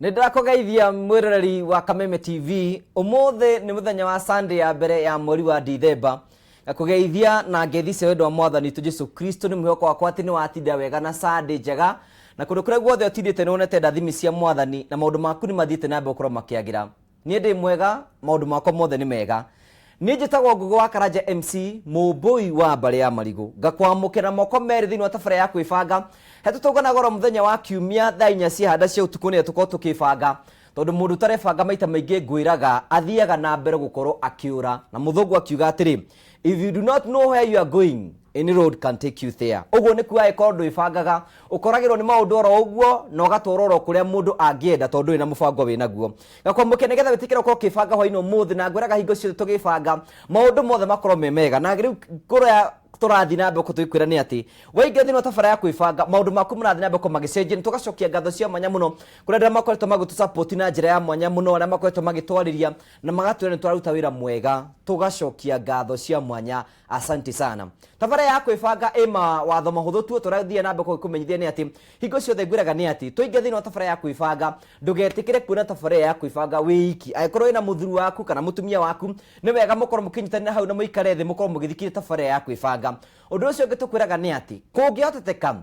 Nĩ ndĩrakũgeithia mwĩroreri wa Kameme TV. Ũmũthĩ nĩ mũthenya wa Sunday ya mbere ya mweri wa Dithemba. Ngakũgeithia na ngeithi cia wendo wa Mwathani witũ Jesu Kristo. Nĩ mwĩhoko wakwa atĩ nĩ watinda wega na Sunday njega, na kũndũ kũrĩa guothe ũtindĩte nĩ wonete ndathimi cia Mwathani na maũndũ maku nĩ mathiĩte na mbere gũkorwo makĩagĩra. Niĩ ndĩ mwega, maũndũ makwa mothe nĩ mega. Niĩ njĩtagwo Ngũgĩ wa Karanja MC, mũmbũi wa mbarĩ ya Marigũ. Ngakwamũkĩra na moko merĩ thĩinĩ wa tabarĩra ya kwĩbanga. He tũtũnganaga oro mũthenya wa Kiumia thaa inya ciahanda cia ũtukũ nĩgetha tũkorwo tũkĩbanga. Tondũ mũndũ ũtarebanga maita maingĩ ngwĩraga athiaga na mbere gũkorwo akĩũra. Na mũthũngũ akiuga atĩrĩ, if you do not know where you are going, any road can take you there. Ũguo nĩ kuga angĩkorwo ndwĩbangaga, ũkoragĩrwo nĩ maũndũ oro ũguo na ũgatwarwo oro kũrĩa mũndũ angĩenda tondũ ndũrĩ na mũbango wĩ naguo. Ngakwamũkĩra nĩgetha wĩtĩkĩre gũkorwo ũkĩbanga hwainĩ ũmũthĩ na ngwĩraga hingo ciothe tũgĩbanga maũndũ mothe makorwo me mega. Na rĩu kũrĩa tũrathiĩ na mbere tũgĩkwĩra nĩ atĩ waingĩra thĩinĩ wa tabarĩra ya kwĩbanga maũndũ maku marathiĩ na mbere gũkorwo magĩcenjia. Nĩ tũgacokia ngatho cia mwanya mũno kũrĩ andũ arĩa makoretwo magĩtũ support na njĩra ya mwanya mũno, arĩa makoretwo magĩtwarĩria na magatwĩra nĩ tũraruta wĩra mwega. Tũgacokia ngatho cia mwanya, asante sana. Tabarĩra ya kwĩbanga ĩ mawatho mahũthũ tu tũrathiĩ na mbere gũkũmenyithia nĩ atĩ hingo ciothe ngwĩraga nĩ atĩ twaingĩra thĩinĩ wa tabarĩra ya kwĩbanga ndũgetĩkĩre kuona tabarĩra ya kwĩbanga wĩ iki. Angĩkorwo wĩna mũthuri waku kana mũtumia waku nĩ wega mũkorwo mũkĩnyitanĩra hau na mũikare thĩ mũkorwo mũgĩthikĩrĩria tabarĩra ya kwĩbanga. Ũndũ ũcio ũngĩ tũkwĩraga nĩ atĩ kũngĩhoteteka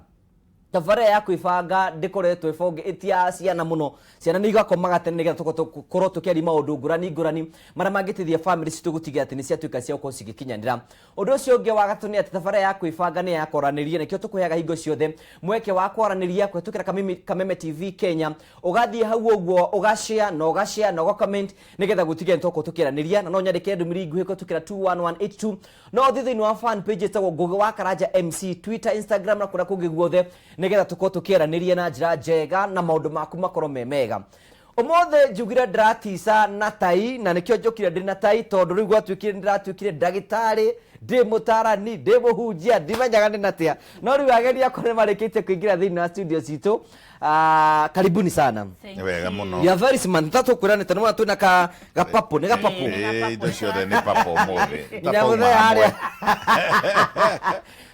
tabarĩra ya kwĩbanga ndĩkoretwo ĩbonge ĩti ya ciana mũno. Ciana nĩ igakomaga tene nĩgetha tũkorwo tũkĩaria maũndũ ngũrani ngũrani marĩa mangĩteithia famĩlĩ citũ gũtigĩrĩra atĩ nĩ ciatuĩka cia gũkorwo cigĩkinyanĩra. Ũndũ ũcio ũngĩ wa gatatũ nĩ atĩ tabarĩra ya kwĩbanga nĩ ya kwaranĩria, nĩkĩo tũkũheaga hingo ciothe mweke wa kwaranĩria kũhetũkĩra Kameme TV Kenya. Ũgathiĩ hau ũguo ũga share na ũga share na ũga comment nĩgetha gũtigĩrĩra nĩ twakorwo tũkĩaranĩria, na no nyandĩkĩre ndũmĩrĩri nguhĩ kũhetũkĩra 21182. No ũthiĩ thĩinĩ wa fan page ĩtagwo Ngũgĩ wa Karanja MC, Twitter, Instagram na kũrĩa kũngĩ guothe nĩgetha tũkorwo tũkĩaranĩria na njĩra njega na maũndũ maku makorwo me mega. Ũmũthĩ njugire ndĩratica na tai na nĩkĩo njũkire ndĩ na tai tondũ rĩu gwatuĩkire nĩndĩratuĩkire ndagĩtarĩ, ndĩ mũtarani, ndĩ mũhunjia, ndimenyaga ndĩ natĩa. No rĩu ageni akwa nĩmarĩkĩtie kũingĩra thĩinĩ wa studio citũ. Karibuni sana. Nĩ wega mũno. You are very smart. Nĩ ta tũkwĩranĩte nĩ wona twĩna ka gapapo, nĩ gapapo. Ĩĩ, indo ciothe nĩ papo ũmũthĩ. Nginya Tatauma mũthee hamwe. harĩa.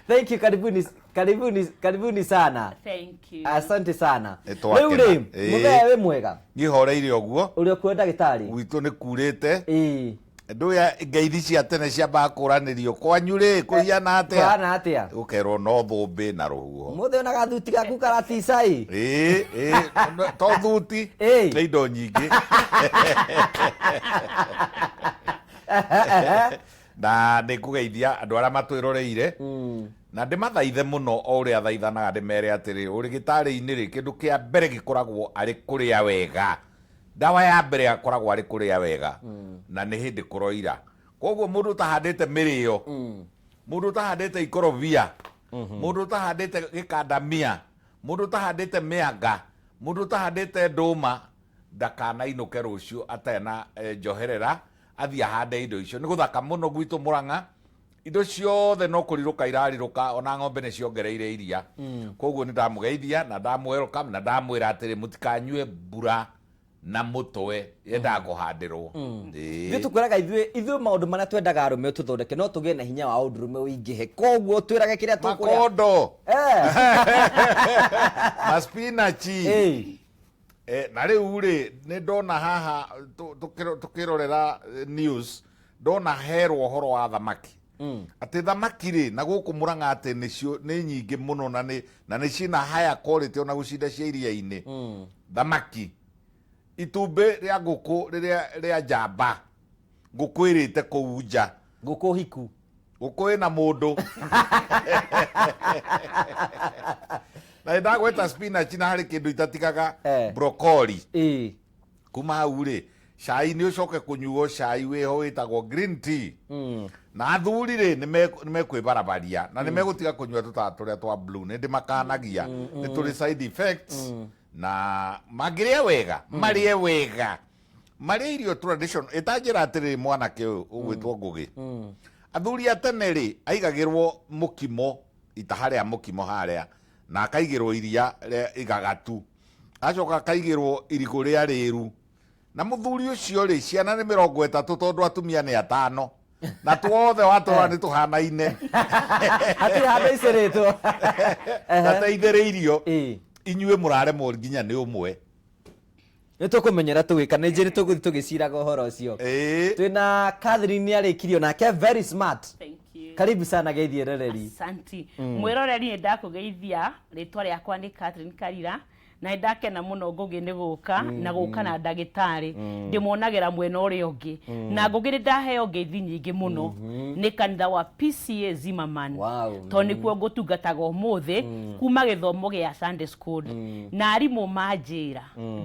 Thank you, karibuni, karibuni, karibuni sana. Thank you. Asante sana. Nĩ twakena. Rĩu rĩ, Ĩĩ. mũthee wĩ mwega. Niĩ horeire ũguo. Ũrĩ okuo ndagĩtarĩ? Gwitũ nĩ kurĩte. Ĩĩ. Ndũya ngeithi cia tene ciambaga kũranĩrio kwanyu rĩ kũhiana atĩa? Kũhana atĩa? Gũkerwo no thũmbĩ na rũhuho. Mũthĩ ona gathuti gaku karatica ĩ. Ĩĩ, ĩĩ, to thuti Ĩĩ. nĩ indo nyingĩ. Na nĩ ngũgeithia andũ arĩa matwĩroreire na ndĩmathaithe mũno o ũrĩa thaithanaga ndĩmere atĩrĩ, ũrĩgĩtarĩ-inĩ rĩ, kĩndũ kĩa mbere gĩkoragwo arĩ kũrĩa wega. Ndawa ya mbere akoragwo arĩ kũrĩa wega na nĩ hĩndĩ kũroira. Koguo mũndũ ũtahandĩte mĩrĩo, mũndũ ũtahandĩte ikorobia, mũndũ ũtahandĩte gĩkandamia, mũndũ ũtahandĩte mĩanga, mũndũ ũtahandĩte ndũma, ndakanainũke rũciũ atarĩ na njoherera, athiĩ ahande indo icio. Nĩ gũthaka mũno gwitũ Mũrang'a, indo ciothe no kũrirũka irarirũka, ona ng'ombe nĩ ciongereire iria. Koguo nĩ ndamũgeithia na ndamũ welcome na ndamwĩra atĩrĩ mũtikanyue mbura na mũtwe yendaga kũhandĩrwo. Ithuĩ tũkwĩraga ithuĩ ithuĩ maũndũ marĩa twendaga arũme tũthondeke no tũgĩe na hinya wa ũndũrũme ũingĩhe. Koguo twĩrage kĩrĩa tũkũrĩa. Makondo. Ma spinach. Na rĩu rĩ nĩ ndona haha tũkĩrorera news ndona herwo ũhoro wa thamaki. Atĩ thamaki rĩ na gũkũ Mũrang'a atĩ nĩcio nĩ nyingĩ mũno na nĩ na nĩ ciĩna higher quality ona gũcinda cia iria-inĩ. Thamaki itumbĩ rĩa ngũkũ rĩrĩa rĩa njamba ngũkũ ĩrĩte kũu nja. Ngũkũ hiku. Ngũkũ ĩna mũndũ. Na nĩ ndagweta spinach na harĩ kĩndũ itatigaga broccoli. Kuma hau rĩ, cai nĩ ũcoke kũnyuo cai wĩho wĩtagwo green tea. Na athuri rĩ nĩ mekwĩbarabaria na nĩ megũtiga kũnyua tũtawa tũrĩa twa blue. Nĩ ndĩmakanagia nĩ tũrĩ side effects na mangĩrĩa wega, marĩe wega. Marĩe irio traditional. Ĩtanjĩra atĩrĩrĩ mwanake ũyũ ũgwĩtwo Ngũgĩ. Athuri a tene rĩ, aigagĩrwo mũkimo, itaha rĩa mũkimo harĩa, na akaigĩrwo iria rĩa igagatu. Acoka akaigĩrwo irigũ rĩa rĩru. Na mũthuri ũcio rĩ, ciana nĩ 30 tondũ atumia nĩ atano. Na tuothe watũrora nĩ tũhanaine. Hatirĩ handũ icĩrĩtwo. Na teithĩrĩirio. Inyuĩ mũraremwo nginya nĩ ũmwe. Nĩ tũkũmenyera tũgĩka nĩ njĩrĩ tũgũthiĩ tũgĩciraga ũhoro ũcio. Ĩĩ. Twĩna Catherine nĩ arĩkirio nake, very smart. Thank you. Karibu sana, geithie rereri. Asanti. Mwĩroreri, nĩ ndakũgeithia. Rĩtwa rĩakwa nĩ Catherine Karira na nĩ ndakena mũno, Ngũgĩ, nĩ gũka na gũka na ndagĩtarĩ ndĩmuonagĩra mwena ũrĩa ũngĩ. Na Ngũgĩ, nĩ ndaheo ngeithi nyingĩ mũno nĩ kanitha wa PCA Zimmerman, tondũ nĩkuo ngũtungataga ũmũthĩ kuma gĩthomo gĩa Sunday school, na arimũ manjĩra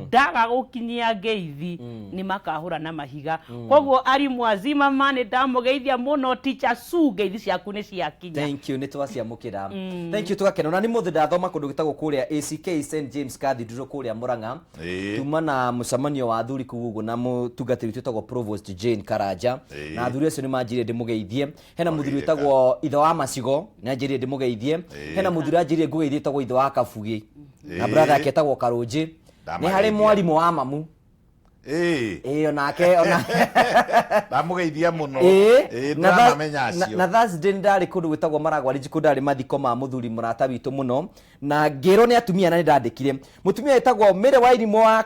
ndaga gũkinyia ngeithi nĩ makahũra na mahiga. Koguo arimũ a Zimmerman, nĩ ndamũgeithia mũno. Teacher Sue, ngeithi ciaku nĩ ciakinya. Thank you, nĩ twaciamũkĩra, thank you, tũgakena. Ona nĩ mũthĩ ndathoma kũndũ gĩtagwo kũrĩa ACK St James Cathedral kũrĩa Murang'a. Tuma na mũcemanio wa athuri kũu ũguo na mũtungatĩri witũ wĩtagwo Provost Jane Karanja, na athuri acio nĩ manjĩrire ndĩmũgeithie. Hena mũthuri Wagĩrĩka. wĩtagwo ithe wa Macigo, nĩ anjĩrire ndĩmũgeithie. Hena mũthuri anjĩrire ngũgeithie wĩtagwo ithe wa Kabugi, na brother yake etagwo Karũnjĩ. Nĩ harĩ Ndamageithia. mwarimũ wa mamu. Ĩĩ, onake ona Ndamũgeithia mũno. Ĩĩ, Ĩĩ, na ndĩramamenya acio. Na Thursday nĩ ndarĩ kũndũ gwĩtagwo Maragwa Ridge, kũndũ ndarĩ mathiko ma mũthuri mũrata witũ mũno, na ngĩrwo nĩ atumia na nĩ ndandĩkire mũtumia wĩtagwo Mary Wairimũ wa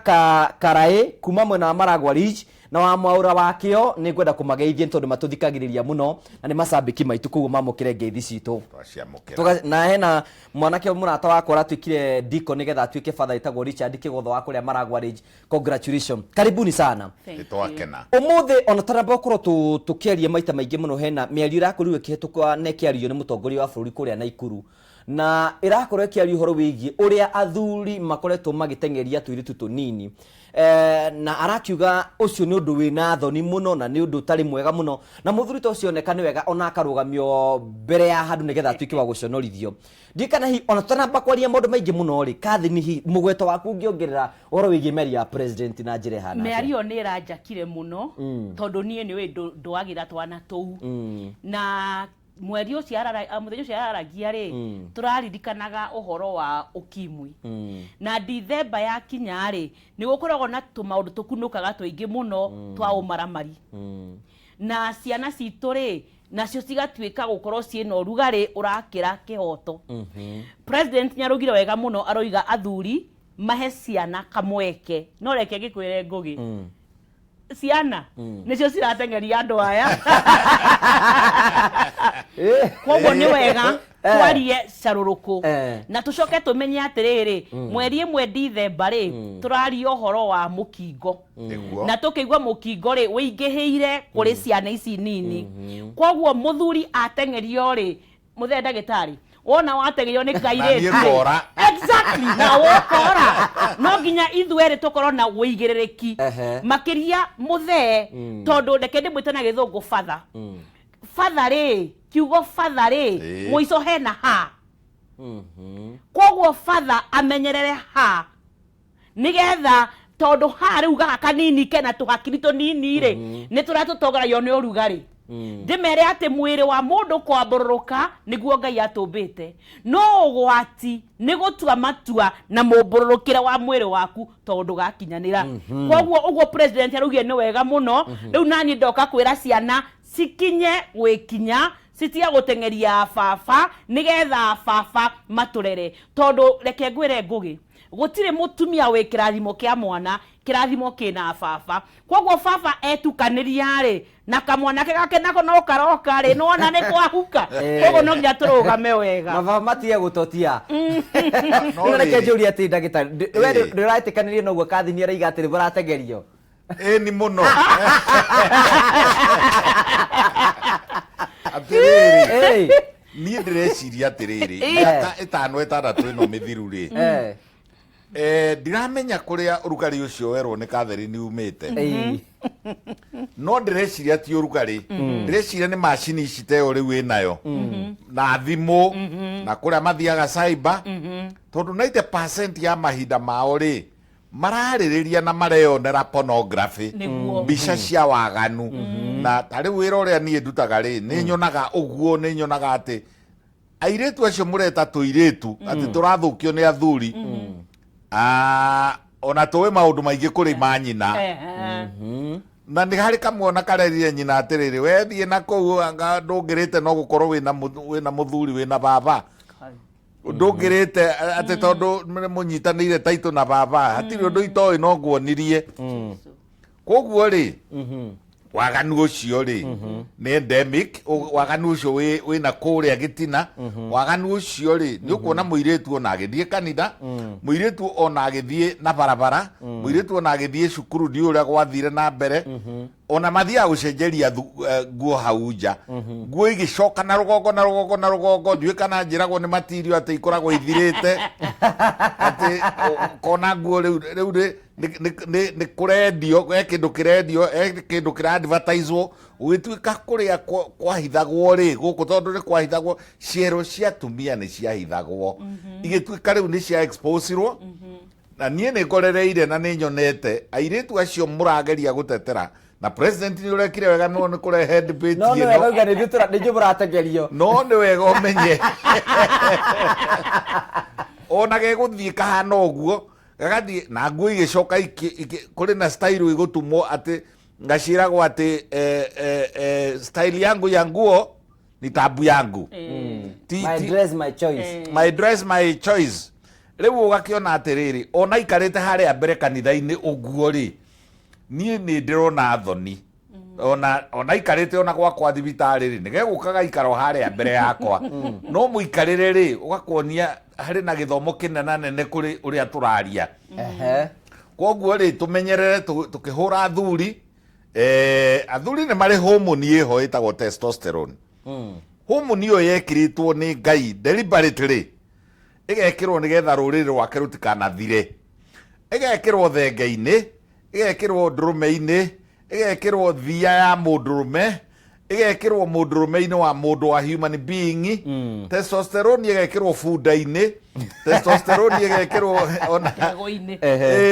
Karaĩ kuma mwena wa Maragwa Ridge na wa Mwaũra wa Kĩo. Nĩ ngwenda kũmageithia nĩ tondũ matũthikagĩrĩria mũno na nĩ macambĩki maitũ, koguo mamũkĩre ngeithi citũ. Twaciamũkĩra. Na hena mwanake mũrata wakwa ũratuĩkire deacon nĩgetha atuĩke father, ĩtagwo Richard Kĩgotho wa kũrĩa Maragwa Ridge. Congratulations, karibuni sana. Thank Nĩ twakena. Ũmũthĩ ona taramba gũkorwo tũkĩaria maita maingĩ mũno, hena mĩario ĩrakorirwo ĩkĩhetũka na ĩkĩario nĩ mũtongoria wa bũrũri kũrĩa Naikuru, na ĩrakorwo ĩkĩaria ũhoro wĩgiĩ ũrĩa athuri makoretwo magĩteng'eria tũirĩtu tũnini, na arakiuga ũcio nĩ ũndũ wĩna thoni mũno na nĩ ũndũ ũtarĩ mwega mũno, na mũthuri ta ũcio oneka nĩ wega ona akarũgamio mbere ya handũ nĩgetha atuĩke wa gũconorithio. Ndirikana hihi ona tũtanamba kwaria maũndũ maingĩ mũno rĩ, Catherine, hihi mũgweto waku ũngĩongerera ũhoro wĩgiĩ mĩario ya president na njĩra ĩhana atĩa? Mĩario nĩ ĩranjakire mũno, tondũ niĩ nĩ ũĩ ndwagĩra twana tũu, na mweri ũcio mũthenya ũcio araragia rĩ, tũraririkanaga ũhoro wa ukimwi, na Dithemba yakinya rĩ, nĩ gũkoragwo na tũmaũndũ tũkunũkaga tũingĩ mũno twa ũmaramari, na ciana citũ rĩ, nacio cigatuĩka gũkorwo ciĩna ũrugarĩ ũrakĩra kĩhoto. President nĩaraugire wega mũno, aroiga athuri mahe ciana kamweke. No reke ngĩkwĩre, Ngũgĩ, ciana nĩcio cirateng'eria andũ aya. Koguo nĩ wega twarie carũrũkũ na tũcoke tũmenye atĩrĩrĩ, mweri 1 Dithemba rĩ, tũraria ũhoro wa mũkingo. Na tũkĩigua mũkingo rĩ, wĩingĩhĩire kũrĩ ciana ici nini. Koguo mũthuri ateng'erio rĩ, mũthee ndagĩtarĩ, wona wateng'erio nĩ Na kairĩtu niĩ ngora. Exactly, na wokora no nginya ithuerĩ tũkorwo na ũigĩrĩrĩki, makĩria mũthee, tondũ reke ndĩmwĩte na gĩthũngũ father. Father rĩ, kiugo father rĩ, mũico hena ha. Koguo father amenyerere ha nigetha, tondũ ha rĩu gaka kanini kena tũhakiri tũnini rĩ, nĩ tũrĩa tũtongoragio nĩ ũrugarĩ. Ndĩmere atĩ mwĩrĩ wa mũndũ kwambũrũrũka nĩguo Ngai atũmbĩte, no ũgwati nĩ gũtua matua na mũmbũrũrũkĩre wa mwĩrĩ waku, tondũ ndũgakinyanĩra. Koguo ũguo president araugire nĩ wega mũno. Rĩu naniĩ ndoka kwĩra ciana cikinye gwĩkinya, citige gũteng'eria baba, nĩgetha baba matũrere, tondũ reke ngwĩre, Ngũgĩ, gũtirĩ mũtumia wĩ kĩrathimo kĩa mwana, kĩrathimo kĩna baba. Koguo baba etukanĩria rĩ, na kamwanake gake nako no karoka rĩ, nĩwona nĩ kwahuka. Koguo no nginya tũrũgame wega. Mababa matige gũtotia. No Rĩu reke rĩrĩ. njũrie atĩ ndagĩtarĩ, we ndũretĩkanĩria na ũguo Catherine araiga atĩ mũratengerio? Ĩni mũno. Atĩrĩrĩ, niĩ ndĩreciria atĩrĩrĩ, mĩaka 5 6 ĩno mĩthiru rĩ, ndiramenya kũrĩa ũrugarĩ ũcio werwo nĩ Catherine umĩte, no ndĩreciria ti ũrugarĩ, ndĩreciria nĩ macini ici teo rĩu ĩnayo na thimũ na kũrĩa mathiaga cyber, tondũ 90% ya mahinda mao rĩ, mararĩrĩria na mareyonera pornography, mbica cia waganu. Na ta rĩu wĩra ũrĩa niĩ ndutaga rĩ, nĩ nyonaga ũguo, nĩ nyonaga atĩ airĩtu acio mũreta tũirĩtu atĩ tũrathũkio nĩ athuri. Ah, ona tũĩ maũndũ maingĩ kũrĩ manyina. Na nĩ harĩ kamwana karerire nyina atĩrĩrĩ, we thiĩ na kũu anga ndũngĩrĩte no gũkorwo wĩna wĩna mũthuri, wĩna baba. Ndũngĩrĩte atĩ tondũ mũnyitanĩire taitũ na baba, hatirĩ ũndũ itoĩ no nguonirie. Koguo rĩ, waganu ũcio rĩ nĩ endemic. Waganu ũcio wĩna kũrĩa gĩtina. Waganu ũcio rĩ, nĩ ũkuona mũirĩtu ona agĩthiĩ kanitha, mũirĩtu ona agĩthiĩ na barabara, mũirĩtu ona agĩthiĩ cukuru, ndiũĩ ũrĩa gwathire na mbere, ona mathiaga gũcenjeria nguo hau nja, nguo igĩcoka na rũgongo na rũgongo na rũgongo. Ndiũĩ kana njĩragwo nĩ matirio atĩ ikoragwo ithirĩte, atĩ ũkona nguo rĩu nĩ kũrendio, he kĩndũ kĩrendio, he kĩndũ kĩra-advertiswo. Gũgĩtuĩka kũrĩa kwahithagwo rĩ gũkũ, tondũ nĩ kwahithagwo, ciero cia atumia nĩ ciahithagwo, igĩtuĩka rĩu nĩ cia exposirwo. Na niĩ nĩ ngorereire na nĩ nyonete airĩtu acio mũrageria gũtetera, na president nĩ ũrekire wega no nĩ kũrehe debate No nĩ wega ĩno. uga nĩ ithuĩ mũratengerio. No nĩ wega ũmenye ona gegũthiĩ kahana ũguo, gagathiĩ na nguo igĩcoka kũrĩ na style igũtumwo atĩ ngaciragwo atĩ style yangu ya nguo ni tabu yangu. My dress, my choice. My dress, my choice. Rĩu ũgakĩona atĩrĩrĩ, ona ikarĩte harĩa mbere kanitha-inĩ ũguo rĩ, niĩ nĩ ndĩrona thoni ona ikarĩte ona gwakwa thibitarĩ rĩ, nĩgegũka gaikara o harĩa mbere yakwa, no mũikarĩre rĩ, ũgakuonia harĩ na gĩthomo kĩnenanene kũrĩ ũrĩa tũraria. Koguo rĩ, tũmenyerere tũkĩhũra athuri. Athuri nĩ marĩ hormone ĩho ĩtagwo testosterone. Hormone ĩyo yekĩrĩtwo nĩ Ngai deliberately, ĩgekĩrwo nĩgetha rũrĩrĩ rwake rũtikanathire, ĩgekĩrwo thenge-inĩ, ĩgekĩrwo ndũrũme-inĩ, ĩgekĩrwo thia ya mũndũrũme, ĩgekĩrwo mũndũrũme-inĩ wa mũndũ wa human being. Testosterone ĩgekĩrwo bunda-inĩ, testosterone ĩgekĩrwo ona Ndegwa-inĩ.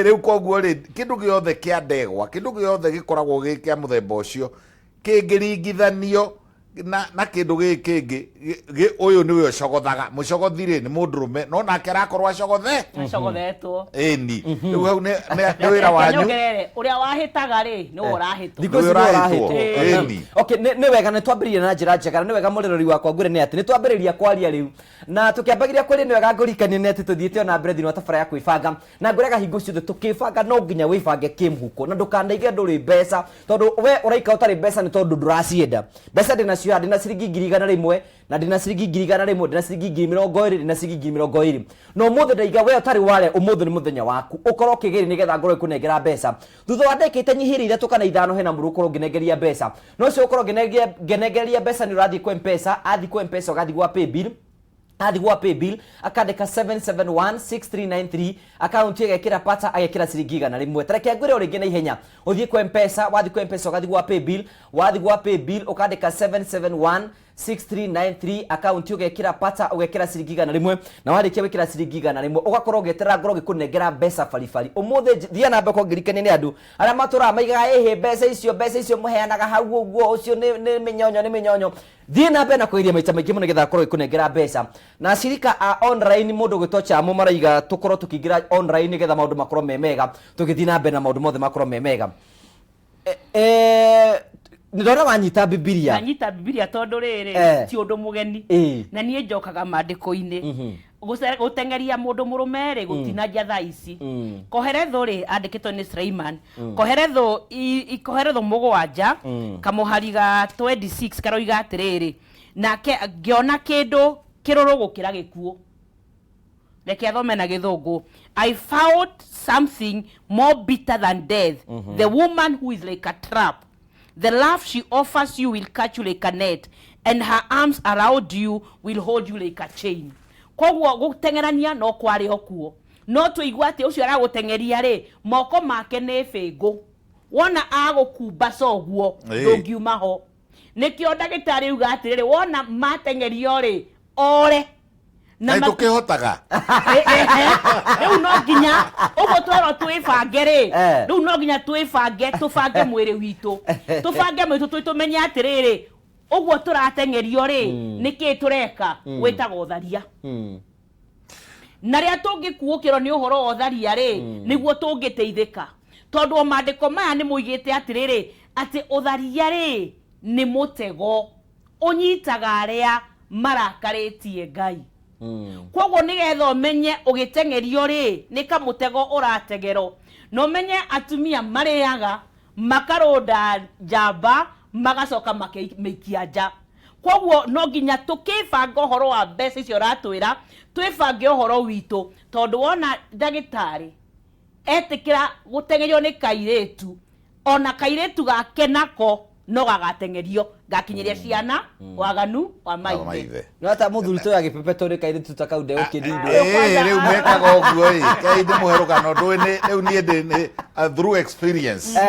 Rĩu koguo rĩ, kĩndũ gĩothe kĩa ndegwa, kĩndũ gĩothe gĩkoragwo gĩ kĩa mũthemba ũcio, kĩngĩringithanio na kĩndũ gĩkĩ kĩngĩ, ũyũ nĩwe ũcogothaga. Mũcogothi rĩ, nĩ mũndũrũme, no nake arakorwo acogothe. Acogothetwo. Ĩni, rĩu hau nĩ wĩra wanyu. Nyongerere, ũrĩa wahĩtaga rĩ, nĩwe ũrahĩtwo. Thikũ ici Nĩwe nĩwe ũrahĩtwo. ũrahĩtwo. Ĩni. Okay, nĩ wega nĩ twambĩrĩria na njĩra njega, na nĩ wega mũrerori wakwa ngwĩre nĩ atĩ nĩ twambĩrĩria kwaria rĩu, na tũkĩambagĩria kwaria nĩ wega ngũririkanie nĩ atĩ tũthiĩte ona mbere thĩinĩ wa tabara ya kwĩbanga, na ngwĩraga hingo ciothe tũkĩbanga no nginya wĩbange kĩmũhuko, na ndũkanaige ndũrĩ mbeca, tondũ we ũraikara ũtarĩ mbeca nĩ tondũ ndũracienda mbeca. Ndĩnacio haha, ndĩna ciringi 100,000, na ndĩna ciringi 100,000, ndĩna ciringi 20,000, ndĩna ciringi 20,000. Na ũmũthĩ ndaiga we ũtarĩ ware, ũmũthĩ nĩ mũthenya waku ũkorwo ũkĩgeria nĩgetha ngorwo ĩkũnengera mbeca thutha wa ndagĩka itanyihĩire 3 kana 5. Hena mũndũ ũkorwo ũngĩnengeria mbeca, no ũcio ũkorwo ngĩnengeria mbeca nĩ ũrathiĩ kwa Mpesa. Athiĩ kwa Mpesa, ũgathiĩ gwa paybill, athiĩ gwa paybill akandĩka 7716393, akaunti agekĩra pata, agekĩra ciringi 100. Tareke ngwĩre o rĩngĩ na ihenya, ũthiĩ kwa Mpesa, wathiĩ kwa Mpesa ũgathiĩ gwa paybill, wathiĩ gwa paybill ũkandĩka 771 6393, akaunti ũgekĩra pata, ũgekĩra ciringi 100. Na warĩkia gwĩkĩra ciringi 100, ũgakorwo ũgĩeterera ngorwo ngĩkũnengera mbeca baribari ũmũthĩ. Thiĩ na mbere kũngirikania nĩ andũ arĩa matũraga maigaga ĩhĩ mbeca icio, mbeca icio mũheanaga hau ũguo, ũcio nĩ mĩnyonyo, nĩ mĩnyonyo. Thiĩ na mbere na kũgeria maita maingĩ mũno nĩgetha akorwo ĩkũnengera mbeca. Na acirika a online, mũndũ ũgwĩtwo Chamo, maraiga tũkorwo tũkĩingĩra online nĩgetha maũndũ makorwo me mega, tũgĩthiĩ na mbere na maũndũ mothe makorwo me mega. Nĩ ndona wanyita Bibilia. Ndanyita Bibilia tondũ rĩrĩ, ti ũndũ mũgeni. Na niĩ njokaga maandĩko-inĩ. Gũteng'eria mũndũ mũrũme rĩ, gũtinanjia thaa ici. Koheretho rĩ, andĩkĩtwo nĩ Suleiman, Koheretho Koheretho 7 kamũhari ga 26 karoiga atĩrĩrĩ, nake ngĩona kĩndũ kĩrũrũ gũkĩra gĩkuũ. Reke athome na Gĩthũngũ. "I found something more bitter than death, the woman who is like a trap. The love she offers you will catch you like a net, and her arms around you will hold you like a chain." Koguo gũteng'erania no kwarĩ o kuo, no tũigua atĩ ũcio aragũteng'eria rĩ, moko make nĩ bĩngũ, wona agũkumbaca ũguo, ndũngiuma ho. Nĩkĩo ndagĩtarĩ uga atĩrĩrĩ, wona mateng'erio rĩ, ore na na tũkĩhotaga. Rĩu no nginya ũguo twerwo twĩbange rĩ, rĩu no nginya twĩbange, tũbange mwĩrĩ witũ, tũbange mwĩrĩ witũ, tũmenye atĩrĩrĩ, ũguo tũrateng'erio rĩ, nĩkĩĩ tũreka wĩtagwo ũtharia. Na rĩrĩa tũngĩkuũkĩrwo nĩ ũhoro wa ũtharia rĩ, nĩguo tũngĩteithĩka, tondũ o maandĩko maya nĩ moigĩte atĩrĩrĩ, atĩ ũtharia rĩ, nĩ mũtego ũnyitaga arĩa marakarĩtie Ngai. Koguo nĩgetha ũmenye ũgĩteng'erio rĩ, nĩ kamũtego ũrategerwo. Na ũmenye atumia marĩaga, makarũnda njamba, magacoka makamĩikia nja. Koguo no nginya tũkĩbanga ũhoro wa mbeca icio ũratwĩra, twĩbange ũhoro witũ, tondũ wona ndagĩtarĩ etĩkĩra gũteng'erio nĩ kairĩtu, ona kairĩtu gake nako no gagateng'erio gakinyĩria ciana waganu wa maithe. Maithe. No ata mũthuri tũ agĩpepetwo nĩ kairĩtu ta kau ndegũkĩrindwo. Ĩĩ, rĩu mekaga ũguo ĩ kei ndĩmũhe rũgano ndũĩ nĩ rĩu niĩ ndĩ nĩ through experience.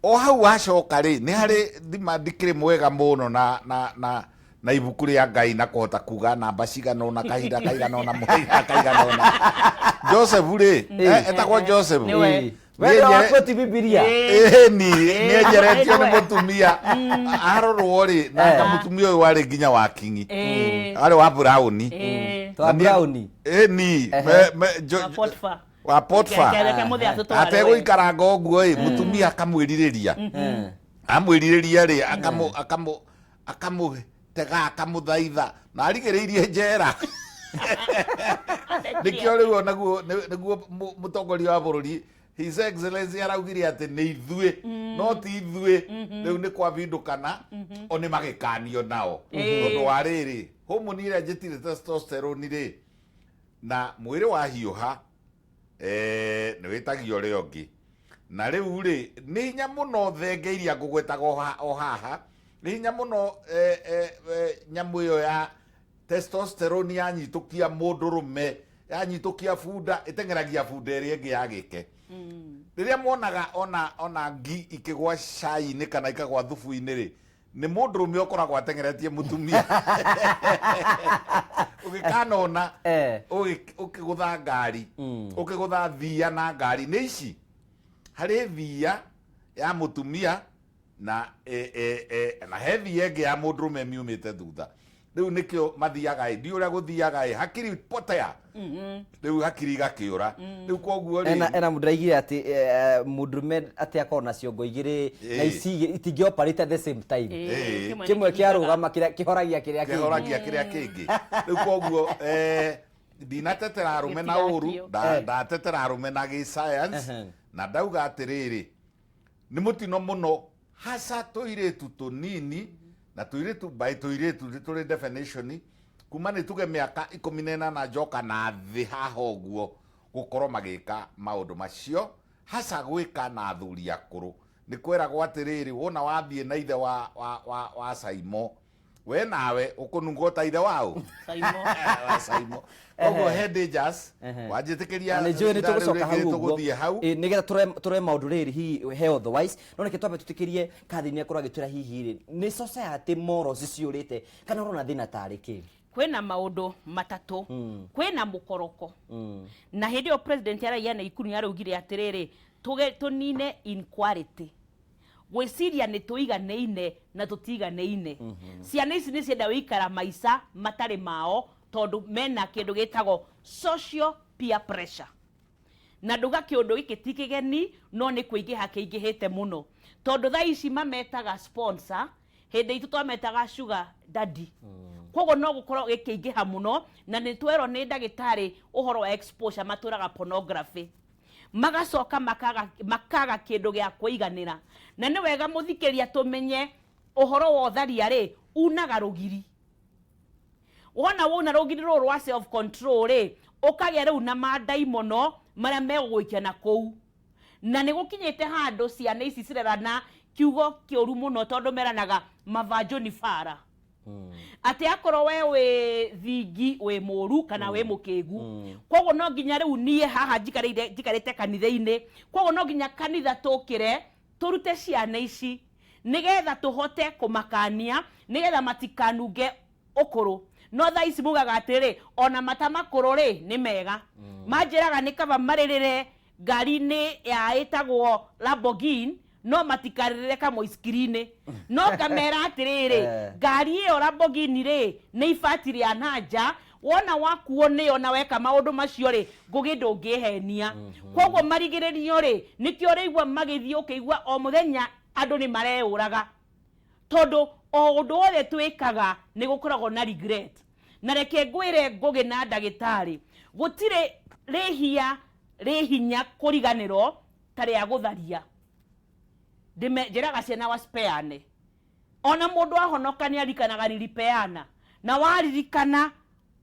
O hau wacoka rĩ, nĩ harĩ thima ndikĩrĩ mwega mũno na na na na ibuku rĩa Ngai na kũhota kuga namba cigana ũna, kahinda kaigana ũna, mũthenya kaigana ũna. Joseph rĩ, etagwo Joseph. Nĩwe. We Niĩ wakuo ti Bibilia. Ĩni nĩenjeretio nĩ Nĩwe. mũtumia arorwo rĩ, na anga mũtumia ũyũ warĩ nginya wa kingi, arĩ wa burauni. Twa Browni. Ĩni Wa Potiphar. Wa Potiphar. Reke mũthee atũtware. Ategũikaranga ũguo ĩ, mũtumia akamwĩrirĩria, amwĩrirĩria rĩ, akamũtega, akamũthaitha na arigĩrĩirie njera. Nĩkĩo rĩu onaguo nĩguo mũtongoria wa bũrũri, His Excellency, araugire atĩ nĩ ithuĩ, no ti ithuĩ rĩu nĩ kwabindũkana o nĩ magĩkanio nao, tondũ wa rĩrĩ homoni ĩrĩa njĩtire testosterone rĩ, na mwĩrĩ wahiũha nĩ wĩtagio ũrĩa ũngĩ. Na rĩu rĩ, nĩ hinya mũno thenge iria ngũgwetaga o haha, nĩ hinya mũno nyamũ ĩyo ya testosterone yanyitũkia mũndũrũme, yanyitũkia bunda, ĩteng'eragia bunda ĩrĩa ĩngĩ yagĩke. Rĩrĩa muonaga ona ngi ikĩgwa cai-inĩ kana ikagwa thubu-inĩ rĩ, nĩ mũndũrũme ũkoragwo ateng'eretie mũtumia. Ũgĩkanona ũkĩgũtha ngari, ũkĩgũtha thiia na ngari, nĩ ici harĩ thiia ya mũtumia na na he thiia ĩngĩ ya mũndũrũme miumĩte thutha. Rĩu nĩkĩo mathiaga ĩ, ndiũ ũrĩa gũthiaga ĩ, hakiri potea, rĩu hakiri igakĩũra rĩu, koguo rĩ Ena mũndũ araigire atĩ mũndũrũme atĩ akorwo na ciongo igĩrĩ na ici igĩrĩ itingĩ operate at the same time. Kĩmwe kĩarũgama, kĩrĩa kĩhoragia kĩrĩa kĩngĩ. Kĩhoragia kĩrĩa kĩngĩ. Rĩu koguo ndinatetera arũme na ũru. Gĩtigakio. Ndatetera arũme na gĩ science. Na ndauga atĩrĩrĩ, nĩ mũtino mũno haca tũirĩtu tũnini na tũirĩtu by tũirĩtu nĩ tũrĩ definition kuma nĩ tuge mĩaka 18 njoka na thĩ haha ũguo, gũkorwo magĩka maũndũ macio, haca gwĩka na athuri akũrũ. Nĩ kweragwo atĩrĩrĩ, wona wathiĩ na ithe wa Saimo, we nawe ũkũnungwo ta ithe waũ. Saimo. Wa Saimo. Koguo he dangers wanjĩtĩkĩria. Na nĩ njũĩ nĩ ihinda rĩu tũgũcoka rĩngĩ hau ũguo. tũgũthiĩ hau. Ĩ, nĩgetha tũrore maũndũ rĩrĩ hihi health wise, no reke twambe tũtĩkĩrie Kathini akorwo agĩtwĩra hihi rĩ, nĩ society morals ciũrĩte kana ũrona thĩna tarĩ kĩ? Kwĩna maũndũ matatũ. Kwĩna mũkoroko, na hĩndĩ ĩyo president aragia na ikuru nĩ araugire atĩrĩrĩ, tũnine inequality, gwĩciria nĩ tũiganĩine na tũtiganĩine. Ciana ici nĩ cienda gũikara maica matarĩ mao, tondũ mena kĩndũ gĩtagwo social peer pressure. Na nduga kĩũndũ gĩkĩ ti kĩgeni, no nĩ kũingĩha kĩingĩhĩte mũno, tondũ thaa ici mametaga sponsor, hĩndĩ itũ twametaga sugar daddy. Koguo no gũkorwo gĩkĩingĩha mũno, na nĩ twerwo nĩ ndagĩtarĩ ũhoro wa exposure, matũraga pornography, magacoka makaga kĩndũ gĩa kũiganĩra. Na nĩ wega mũthikĩria tũmenye ũhoro wa ũtharia rĩ, unaga rũgiri. Wona wona rũgiri rũrũ rwa self control rĩ, ũkagĩa rĩu na mandaimono marĩa megũgũikia na kũu. Na nĩ gũkinyĩte handũ ciana ici cirerana kiugo kĩũru mũno, tondũ meranaga mavanjo ni bara, atĩ akorwo we wĩ thingi, wĩ mũru kana wĩ mũkĩgu. Koguo no nginya rĩu niĩ haha njikarĩire, njikarĩte kanitha-inĩ, koguo no nginya kanitha tũkĩre tũrute ciana ici nĩgetha tũhote kũmakania, nĩgetha matikanunge ũkũrũ. No thaa ici mugaga atĩrĩ, ona mata makũrũ rĩ, nĩ mega. Manjĩraga nĩ kaba marĩrĩre ngari-inĩ ya ĩtagwo Lamborghini, no matikarĩrĩre kamũicikiri-inĩ. No ngamera atĩrĩrĩ, ngari ĩyo Lamborghini rĩ, nĩ ibati rĩa nanja. Wona wakuo nĩyo na weka maũndũ macio rĩ, ngũgĩ ndũngĩhenia. Koguo marigĩrĩrio rĩ, nĩkĩo ũrĩigua magĩthiĩ, ũkĩigua o mũthenya andũ nĩ mareyũraga, tondũ o ũndũ wothe twĩkaga nĩ gũkoragwo na regret. Na reke ngwĩre Ngũgĩ na ndagĩtarĩ, gũtirĩ rĩhia rĩ hinya kũriganĩrwo ta rĩa gũtharia. Ndĩme, njĩraga ciana wacipeane. Ona mũndũ ahonoka nĩ aririkanaga nilipeana. Na waririkana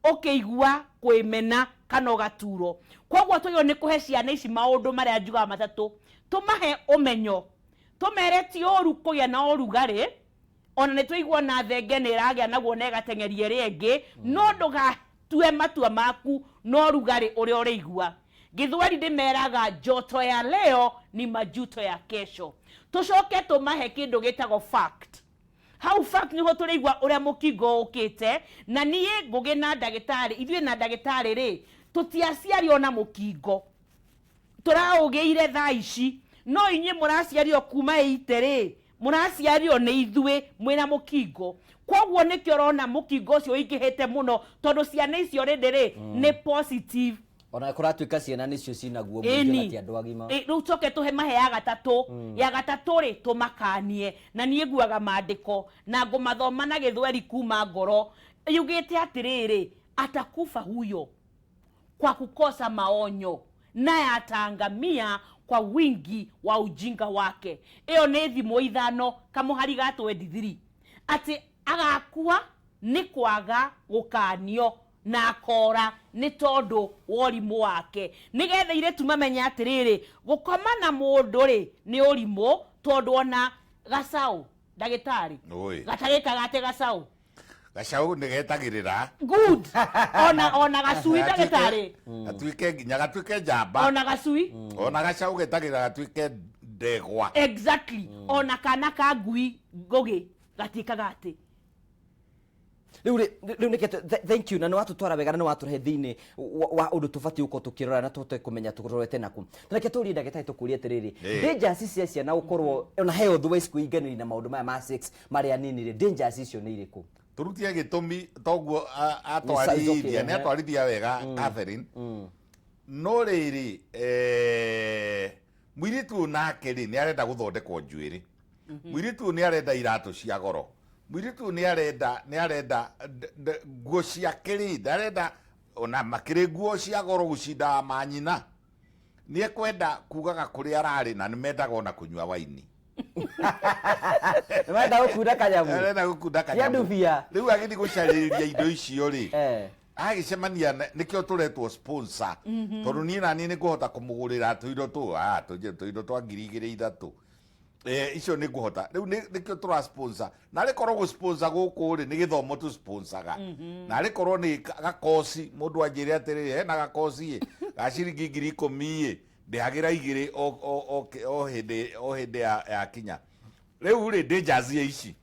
ũkĩigua kwĩmena kana ũgaturwo. Kwoguo twagĩrĩirwo nĩ kũhe ciana ici maũndũ marĩa njugaga matatũ. Tũmahe ũmenyo, tũmere ti ũru kũgĩa na ũrugarĩ, ona nĩ twaigua ona thenge nĩ ĩragĩa naguo na ĩgateng'eria ĩrĩa ĩngĩ, no ndũgatue matua maku na ũrugarĩ ũrĩa ũrĩigua. Gĩthweri ndĩmeraga joto ya leo ni majuto ya kesho. Tũcoke tũmahe kĩndũ gĩtagwo fact. Hau fact nĩho tũrĩigua ũrĩa mũkingo ũkĩte, na niĩ Ngũgĩ na ndagĩtarĩ, ithuĩ na ndagĩtarĩ rĩ, tũtiaciarirwo na mũkingo. Tũraũgĩire thaa ici, no inyuĩ mũraciarirwo kuma ĩite rĩ, mũraciarirwo nĩ ithuĩ mwĩna mũkingo. Kwoguo nĩkĩo ũrona mũkingo ũcio ũingĩhĩte mũno, tondũ ciana icio already rĩ, nĩ positive. Ona kũratuĩka ciana nĩcio cinaguo mũingĩ na ti andũ agima. Rĩu coke tũhe mahe ya gatatũ. Ya gatatũ rĩ, tũmakanie. Na niĩ nguaga maandĩko na ngũmathoma na gĩthweri kuma ngoro. Yugĩte atĩrĩrĩ, atakufa huyo kwa kukosa maonyo, naye ataangamia kwa wingi wa ujinga wake. Ĩyo nĩ thimo ithano kamũhari ga 23. Atĩ agakua nĩ kwaga gũkanio na akora nĩ tondũ wa ũrimũ wake. Nĩgetha airĩtu mamenye atĩrĩrĩ, gũkoma na mũndũ rĩ, nĩ ũrimũ, tondũ ona gacaũ, ndagĩtarĩ, Oi. gatarĩkaga atĩ gacaũ. Gacaũ nĩ getagĩrĩra. Good. Ona, ona gacui, ndagĩtarĩ. Gatuĩke nginya gatuĩke njamba. Ona gacui. Ona gacaũ getagĩrĩra gatuĩke ndegwa. Exactly. Ona kana ka ngui, Ngũgĩ, gatiĩkaga atĩ. Rĩu rĩ, rĩu nĩkĩ thank you, na nĩ watũtwara wega na nĩ watũrehe thĩinĩ wa ũndũ tũbatiĩ gũkorwo tũkĩrora na tũhote kũmenya tũrorete naku. Na reke tũrie ndagĩtarĩ tũkũrie atĩrĩrĩ, dangers cia ciana gũkorwo ona health wise kwĩinganĩria na maũndũ maya ma sex marĩ anini rĩ, dangers icio nĩ irĩkũ? Tũrutie gĩtũmi toguo Nĩ size, okay, atwarithia, nĩ atwarithia wega Catherine. No rĩrĩ, mũirĩtu ũyũ nake rĩ, nĩ arenda gũthondekwo njuĩrĩ. Mũirĩtu ũyũ nĩ arenda iratũ cia goro. Mũirĩtu ũyũ nĩ arenda, nĩ arenda nguo ciake rĩ, ndarenda ona makĩrĩ nguo cia goro gũcinda manyina. Nĩ ekwenda kugaga kũrĩa ararĩ na nĩ mendaga ona kũnyua waini. Nĩ marenda gũkunda kanyamũ. Arenda gũkunda Cia kanyamũ. ndubia. Rĩu agĩthiĩ gũcarĩria indo icio rĩ, agĩcemania na-, nĩkĩo tũretwo sponsor. Tondũ niĩ na niĩ nĩ ngũhota kũmũgũrĩra tũindo tũ, tũindo twa ngiri igĩrĩ ithatũ. Icio nĩ ngũhota. Rĩu nĩkĩo tũra sponsor. Na arĩ korwo gũ sponsor gũkũ rĩ, nĩ gĩthomo tũ sponsoraga. Na arĩ korwo nĩ gakoci, mũndũ anjĩre atĩrĩrĩ, hena gakoci ĩ, ga ciringi ngiri ikũmi ĩ, ndĩhagĩra igĩrĩ o hĩndĩ ya kinya. Rĩu rĩ, dangers ya ici.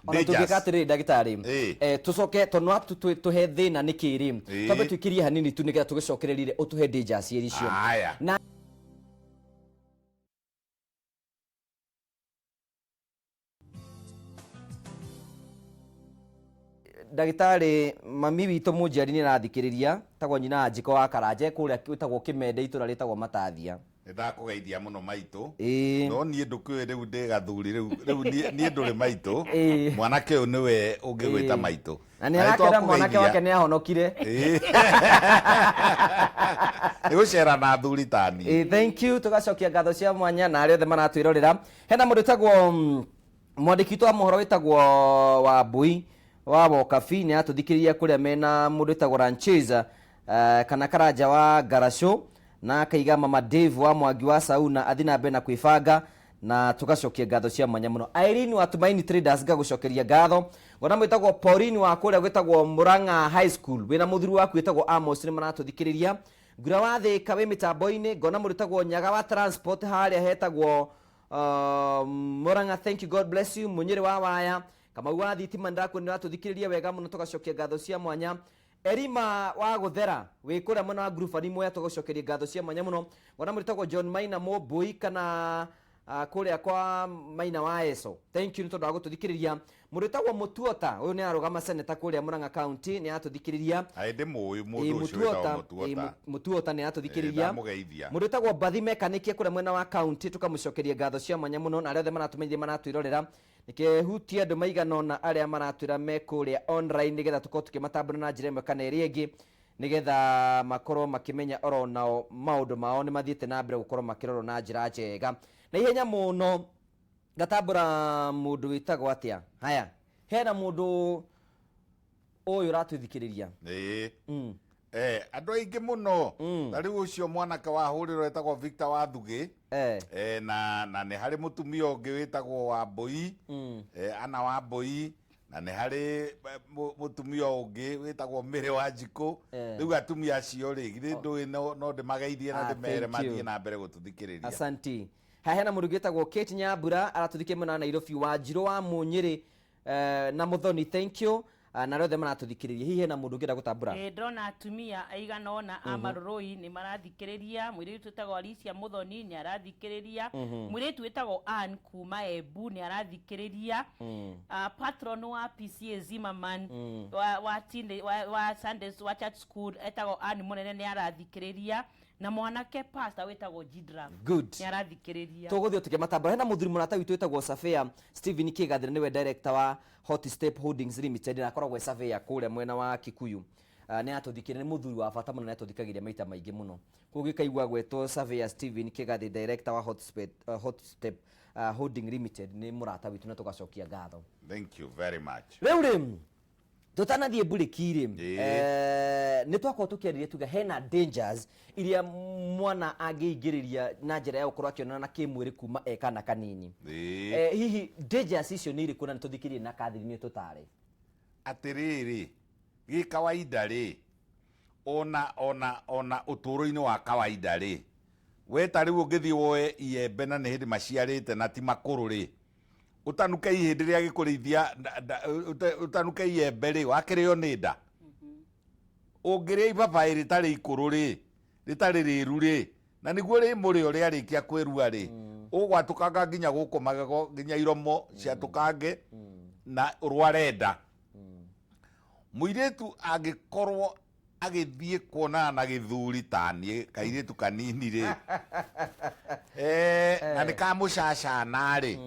Ona Dangers. tũngĩka atĩrĩrĩ ndagĩtarĩ, tũcoke tondũ no tũhe thĩna nĩkĩ rĩ, twambe tũikĩrie hanini tu nĩgetha tũgĩcokererie ũtũhe dangers icio. Aya. Na ndagĩtarĩ, mami witũ mũnjiari nĩ arathikĩrĩria, tagwo nyina wa Njiko wa Karanja, kũrĩa gwĩtagwo Kĩmende, itũra rĩtagwo Matathia. Nĩ ndakũgeithia mũno maitũ. Ĩĩ. No niĩ ndũkĩũĩ rĩu ndĩ gathuri rĩu, rĩu niĩ ndũrĩ maitũ. Ĩĩ. Mwanake ũyũ nĩwe ũngĩgwĩta Ĩĩ. maitũ. Na nĩ Na nĩ arakena mwanake twakũgeithia. wake nĩ ahonokire. Ĩĩ. Nĩ gũcera na athuri ta niĩ. Ĩĩ, thank you. Tũgacokia ngatho cia mwanya na arĩa othe maratwĩrorera. Hena mũndũ wĩtagwo, mwandĩki witũ wa mohoro wĩtagwo Wambui wa Wokabi, nĩ aratũthikĩrĩria kũrĩa mena mũndũ wĩtagwo Rancheza, kana Karanja wa Ngaracũ, na akaiga Mama Dave wa Mwangi wa Sauna athi na mbere na kwĩbanga, na tũgacokia ngatho cia mwanya mũno. Irene wa Tumaini Traders ngagũcokeria ngatho. Ngona mwĩtagwo Pauline wa kũrĩa gwĩtagwo Murang'a High School, wĩna mũthuri waku wĩtagwo Amos, nĩ maratũthikĩrĩria. Ngura wa Thĩka wĩ mĩtambo-inĩ, ngona mũndũ wĩtagwo Nyaga wa Transport harĩa hetagwo Murang'a, thank you, God bless you. Mũnyĩrĩ wa Waya, Kamau wa Thitima, nĩndakũona nĩũratũthikĩrĩria wega mũno, tũgacokia ngatho cia mwanya. Erima wa Gũthera wĩ kũrĩa mwena wa Ngurubani Mwea, tũgũcokeria ngatho cia mwanya mũno. Ngona mũndũ wĩtagwo John Maina Mũmbũi kana Kũrĩa kwa Maina wa Eso, thank you nĩ tondũ wa gũtũthikĩrĩria. Mũndũ wĩtagwo Mũtuota, ũyũ nĩ arũgama seneta kũrĩa Mũrang'a County, nĩ aratũthikĩrĩria. Aĩ ndĩmũĩ Ĩ, mũndũ ũcio Mũtuota, wĩtagwo ĩ, Mũtuota. Mũtuota nĩ aratũthikĩrĩria. Ndamũgeithia. Mũndũ wĩtagwo Mbathi Mekanĩkie kũrĩa mwena wa county, tũkamũcokeria ngatho cia mwanya mũno, na arĩa othe maratũmenyithia maratwĩrorera. Nĩkĩhutie andũ maigana ũna arĩa maratwĩra me kũrĩa online, nĩgetha tũkorwo tũkĩmatambũra na njĩra ĩmwe kana ĩrĩa ĩngĩ, nĩgetha makorwo makĩmenya oro nao maũndũ mao nĩ mathiĩte na mbere gũkorwo makĩrorwo na njĩra njega na ihenya mũno. Ngatambũra mũndũ wĩtagwo atĩa? Haya, hena mũndũ ũyũ ũratũthikĩrĩria. Ĩĩ. Andũ aingĩ mũno, ta rĩu ũcio mwanake wahũrĩrwo etagwo Victor Wathugĩ. Na nĩ harĩ mũtumia ũngĩ wĩtagwo Wambũi, Ana Wambũi, na nĩ harĩ mũtumia ũngĩ wĩtagwo Mĩrĩ wa Njikũ. Rĩu atumia acio rĩ, githĩ ndũĩ no ndĩmageithie na Ah, ndĩmere thank you. mathiĩ na mbere gũtũthikĩrĩria. Asanti. Haha hena mũndũ ũngĩ wĩtagwo Kate Nyambura, aratũthikia mwena wa Nairobi, Wanjirũ wa Mũnyĩrĩ, na Mũthoni, thank you. Na arĩa othe maratũthikĩrĩria. Hihi hena mũndũ ũngĩenda gũtambũra? Ndĩrona atumia aigana ũna a Marũrũi nĩ marathikĩrĩria. Mũirĩtu wĩtagwo Alicia Mũthoni nĩ arathikĩrĩria. Mũirĩtu wĩtagwo Ann kuma Embu nĩ arathikĩrĩria. Patron wa PCA Zimmerman wa, teenage, wa Sunday, wa church school etagwo Ann Mũnene nĩ arathikĩrĩria, na mwanake pastor wĩtagwo Jidraf Good. nĩ arathikĩrĩria. Tũgũthiĩ tũkĩmatambũra. Hena mũthuri mũrata witũ wĩtagwo Safia Stephen Kĩgathĩra, nĩwe director wa Hot Step Holdings Limited, na akoragwo e surveyor kũrĩa mwena wa Kikuyu. Nĩ atũthikĩrĩria, nĩ mũthuri wa bata mũno, nĩ atũthikagĩrĩria maita maingĩ mũno. Koguo gĩkaigua gwetwo Surveyor Stephen Kĩgathĩ, director wa Hot Step Holding Limited, nĩ mũrata witũ na tũgacokia ngatho. Thank you very much. Rĩu rĩ, tũtanathiĩ mburĩki rĩ, nĩ twakorwo tũkĩarĩria tuga hena dangers iria mwana angĩingĩrĩria na njĩra ya gũkorwo akĩonana na kĩmwĩrĩ kuma e kana kanini. Hihi dangers icio nĩ irĩkũ, na nĩ tũthikĩrĩrie na Catherine tũtare. Atĩrĩrĩ, gĩ kawaida rĩ, ona ũtũũro-inĩ wa kawaida rĩ, we ta rĩu ũngĩthiĩ woe iembe na nĩ hĩndĩ maciarĩte na ti makũrũ rĩ, ũtanuke ihĩndĩ rĩa gĩkũrĩithia, ũtanuke iembe rĩ, wakĩrĩo nĩ nda. Ũngĩrĩa ibabaĩ rĩtarĩ ikũrũ rĩ, rĩtarĩ rĩru rĩ, na nĩguo rĩ mũrĩo rĩarĩkia kwĩrua rĩ, ũgwatũkanga nginya gũkũ magego, nginya iromo ciatũkange na ũrware nda. Mũirĩtu angĩkorwo agĩthiĩ kuonana na gĩthuri ta niĩ, kairĩtu kanini rĩ, na nĩ kamũcacana rĩ,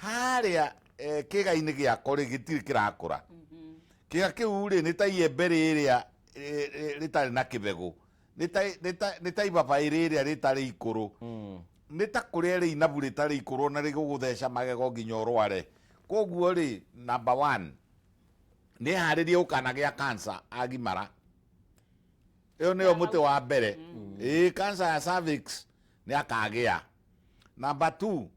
harĩa kĩga-inĩ gĩako rĩ, gĩtirĩ kĩrakũra. Kĩga kĩu rĩ, nĩ ta iembe rĩrĩa rĩtarĩ na kĩbegũ, nĩ ta ibabaĩ rĩrĩa rĩtarĩ ikũrũ, nĩ ta kũrĩa rĩ inabu rĩtarĩ ikũrũ, na rĩgũgũtheca magego nginya ũrware. Koguo rĩ, number one, nĩ harĩrie gũkanagĩa cancer agimara. Ĩyo nĩyo mũtĩ wa mbere. Ĩĩ, cancer ya cervix nĩ akagĩa. Number two,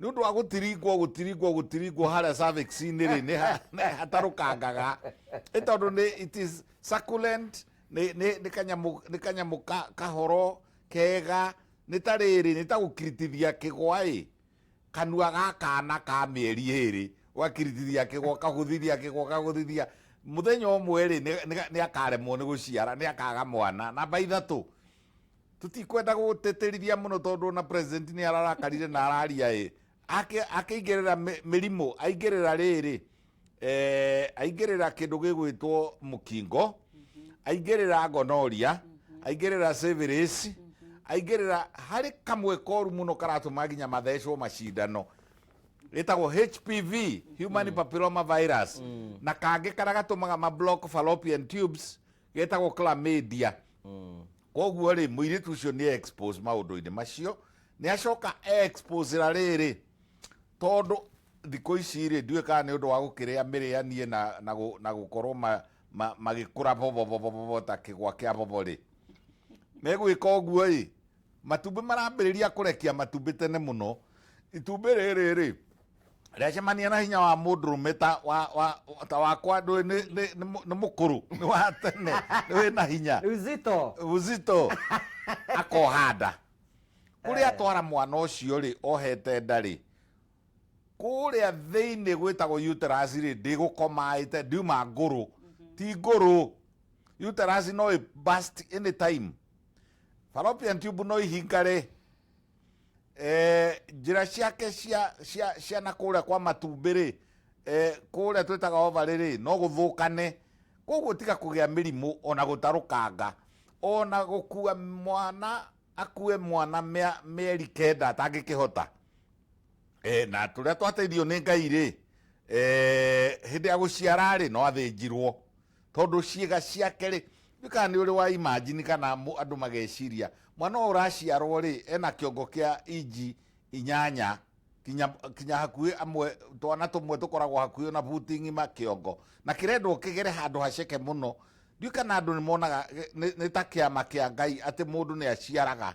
nĩ ũndũ wa gũtiringwo gũtiringwo gũtiringwo harĩa cervix-inĩ rĩ, nĩ hatarũkangaga. Ĩ tondũ nĩ it is succulent, nĩ kanyamũ kahoro kega, nĩ ta rĩrĩ, nĩ ta gũkiritithia kĩgwa ĩ, kanua ga kana ka mĩeri 2, ũgakiritithia kĩgwa, kahũthithia kĩgwa, kahũthithia. Mũthenya ũmwe rĩ, nĩ akaremwo nĩ gũciara, nĩ akaga mwana. Namba 3, tũtikwenda gũtĩtĩrithia mũno tondũ ona president nĩ ararakarire na araria ĩ, akĩingĩrĩra mĩrimũ, aingĩrĩra rĩrĩ, aingĩrĩra kĩndũ gĩgwĩtwo mũkingo, aingĩrĩra gonorrhea, aingĩrĩra syphilis, aingĩrĩra harĩ kamwe koru mũno karatũma nginya mathecwo macindano, ĩtagwo HPV, human papilloma virus, na kangĩ karĩa gatũmaga ma block fallopian tubes getagwo chlamydia. Koguo rĩ, mũirĩtu ũcio nĩ expose maũndũ-inĩ macio, nĩ acoka expose ra rĩrĩ, tondũ thikũ ici rĩ, ndiũĩ kana nĩ ũndũ wa gũkĩrĩa mĩrĩanie na gũkorwo magĩkũra bobobobobo ta kĩgwa kĩa bobo rĩ, megwĩka ũguo ĩ, matumbĩ marambĩrĩria kũrekia matumbĩ tene mũno. Itumbĩ rĩrĩ rĩ, rĩacemania na hinya wa mũndũrũme ta wakwa, ndũĩ nĩ mũkũrũ, nĩ wa tene, nĩ wĩna hinya. Uzito. Uzito. Akoha nda. Kũrĩa atwara mwana ũcio rĩ, ohete nda rĩ, kũrĩa thĩinĩ gwĩtagwo uterus rĩ, ndĩgũkoma ĩte, ndiuma ngũrũ. Ti ngũrũ. Uterus no ĩ burst anytime. Fallopian tube no ihingare. Njĩra ciake cia na kũrĩa kwa matumbĩ rĩ, kũrĩa twĩtaga ovary rĩ, no gũthũkane. Koguo tiga kũgĩa mĩrimũ ona gũtarũkanga, ona gũkua mwana, akue mwana mĩeri 9 atangĩkĩhota. Na tũrĩa twateithio nĩ Ngai rĩ, hĩndĩ ya gũciara rĩ, no athĩnjirwo tondũ ciĩga ciake rĩ, ndiũĩ kana nĩ ũrĩ wa imagine kana andũ mageciria mwana ũyũ ũraciarwo rĩ, ena kĩongo kĩa inji 8 kinya hakuhĩ, amwe twana tũmwe tũkoragwo hakuhĩ na buti ng'ima kĩongo, na kĩrendwo kĩgere handũ haceke mũno. Ndiũĩ kana andũ nĩ monaga nĩ ta kĩama kĩa Ngai atĩ mũndũ nĩ aciaraga.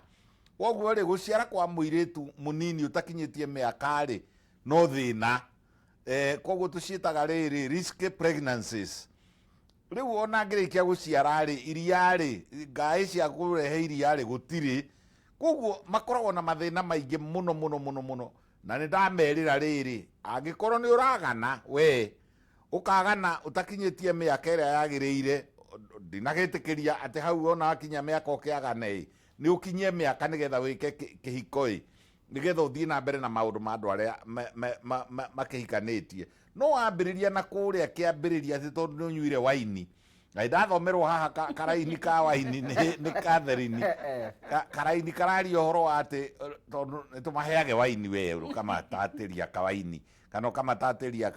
Koguo rĩ, gũciara kwa mũirĩtu mũnini ũtakinyĩtie mĩaka rĩ, no thĩna. Koguo tũciĩtaga rĩrĩ risky pregnancies. Rĩu ona angĩrĩkia gũciara rĩ, iria rĩ, ngaĩ cia kũrehe iria rĩ, gũtirĩ. Koguo makoragwo na mathĩna maingĩ mũno mũno mũno mũno. Na nĩ ndamerĩra rĩrĩ, angĩkorwo nĩ ũragana we, ũkagana ũtakinyĩtie mĩaka ĩrĩa yagĩrĩire, ndinagĩtĩkĩria atĩ hau ona wakinya mĩaka ũkĩagane ĩ, nĩ ũkinyie mĩaka nĩgetha wĩke kĩhiko ĩ, nĩgetha ũthiĩ na mbere na maũndũ ma andũ arĩa makĩhikanĩtie. No wambĩrĩria na kũrĩa kĩambĩrĩria atĩ tondũ nĩ ũnyuire waini. Na ndathomerwo haha karaini ka waini nĩ Catherine. Karaini kararia ũhoro wa atĩ tondũ nĩ tũmaheage waini we, ũkamatatĩria kawaini kana ũkamatatĩria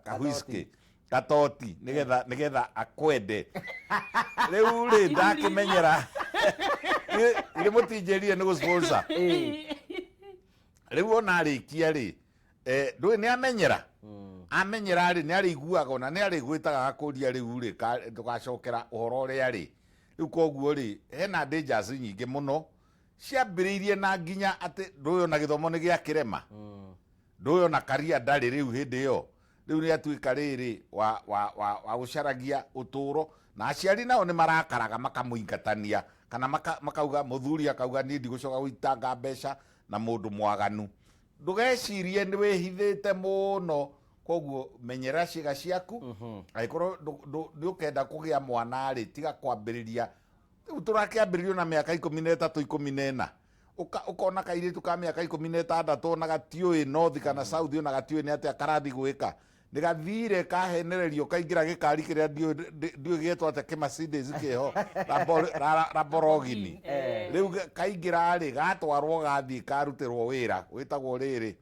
ka whisky katoti nĩgetha akwende. Rĩu rĩ, ndakĩmenyera irĩ mũtinjĩrire nĩ gũ-sponsor. Rĩu ona arĩkia rĩ, ndũĩ nĩ amenyera. Amenyera rĩ, nĩ arĩiguaga ona nĩ arĩgwĩtaga agakũria rĩu rĩ, ndũgacokera ũhoro ũrĩa rĩ. Rĩu koguo rĩ, hena dangers nyingĩ mũno ciambĩrĩirie na nginya atĩ ndũĩ ona gĩthomo nĩ gĩakĩrema. Ndũĩ ona karia ndarĩ rĩu hĩndĩ ĩyo. Rĩu nĩ atuĩka rĩrĩ wa gũcaragia ũtũũro, na aciari nao nĩ marakaraga makamũingatania, kana makauga, mũthuri akauga niĩ ndigũcoka gũitanga mbeca na mũndũ mwaganu. Ndũgecirie nĩ wĩhithĩte mũno, koguo menyerera ciĩga ciaku. Angĩkorwo nĩ ũkenda kũgĩa mwana rĩ, tiga kwambĩrĩria. Rĩu tũrakĩambĩrĩrio na mĩaka 13, 14. Ũkona kairĩtu ka mĩaka 16 ona gatiũĩ north kana south, ona gatiũĩ nĩ atĩa karathi gwĩka. Nĩ gathire kahenererio kaingĩra gĩkari kĩrĩa ndiũĩ gĩetwo atĩa, kĩ Mercedes kĩho, Lamborghini. Rĩu kaingĩra rĩ, gatwarwo gathiĩ karutĩrwo wĩra wĩtagwo rĩrĩ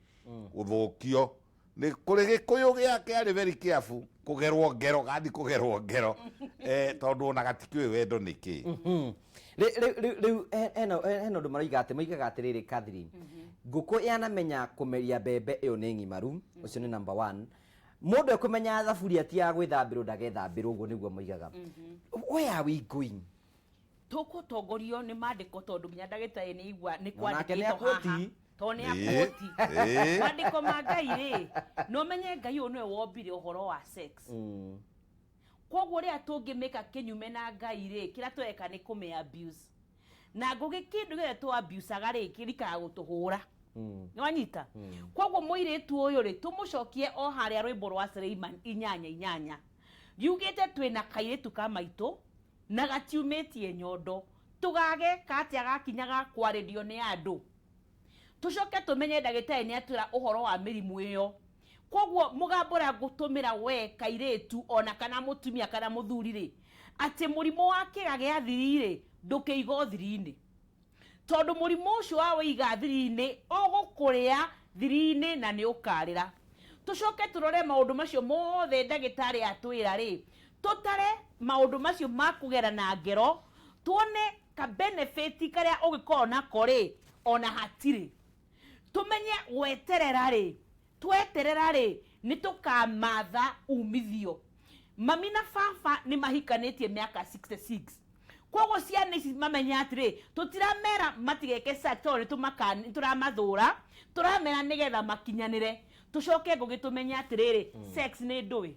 gũthũkio. Nĩ kũrĩ gĩkũyũ gĩa kĩarĩ very careful kũgerwo ngero, gathi kũgerwo ngero, tondũ ona gatikĩũĩ wendo nĩ kĩ. Rĩu hena ũndũ maroiga atĩ moigaga atĩrĩrĩ, Catherine, ngũkũ yanamenya kũmeria mbembe ĩyo nĩ ng'imaru, ũcio nĩ number 1. Mũndũ ekũmenya thaburia ti ya gwĩthambĩrwo ndagethambĩrwo, ũguo nĩguo moigaga. Where are we going? Tũgũtongorio nĩ maandĩko tondũ nginya ndagĩtarĩ nĩ igua nĩ Onake nĩ kwandĩkĩtwo haha. akwoti. Tondũ nĩ akwoti. Maandĩko ma Ngai rĩ, na ũmenye Ngai ũyũ nĩwe wombire ũhoro wa sex. Koguo rĩrĩa tũngĩmĩka kĩnyume na Ngai rĩ, kĩrĩa tũreka nĩ kũmĩ abuse. Na ngũgĩ kĩndũ gĩothe tũ abusaga rĩ, kĩrikaga gũtũhũra. Nĩ wanyita? Koguo mũirĩtu ũyũ rĩ, tũmũcokie o harĩa rwĩmbo rwa Suleiman 8:8. Riugĩte twĩna kairĩtu ka maitũ na gatiumĩtie nyondo. Tũgageka atĩa gakinya ga kwarĩrio nĩ andũ? Tũcoke tũmenye ndagĩtarĩ nĩ atwĩra ũhoro wa mĩrimũ ĩyo. Koguo mũgambo ũrĩa ngũtũmĩra we kairĩtu ona kana mũtumia kana mũthuri rĩ, atĩ mũrimũ wa kĩga gĩa thiri rĩ, ndũkĩiga thiri-inĩ. Tondũ mũrimũ ũcio wa wĩiga thiri-inĩ ũgũkũrĩa thiri-inĩ na nĩ ũkarĩra. Tũcoke tũrore maũndũ macio mothe ndagĩtarĩ atwĩra rĩ, tũtare maũndũ macio ma kũgera na ngero, tuone ka benefit karĩa ũngĩkorwo nako rĩ, ona hatirĩ. Tũmenye gweterera rĩ, tweterera rĩ, nĩ tũkamatha umithio. Mami na baba nĩ mahikanĩtie mĩaka 66. Koguo ciana ici mamenye atĩrĩ, tũtiramera matigeke sex tondũ nĩ tũramathũra, tũramera nĩgetha makinyanĩre. Tũcoke Ngũgĩ tũmenye atĩrĩrĩ, sex nĩ ndũĩ.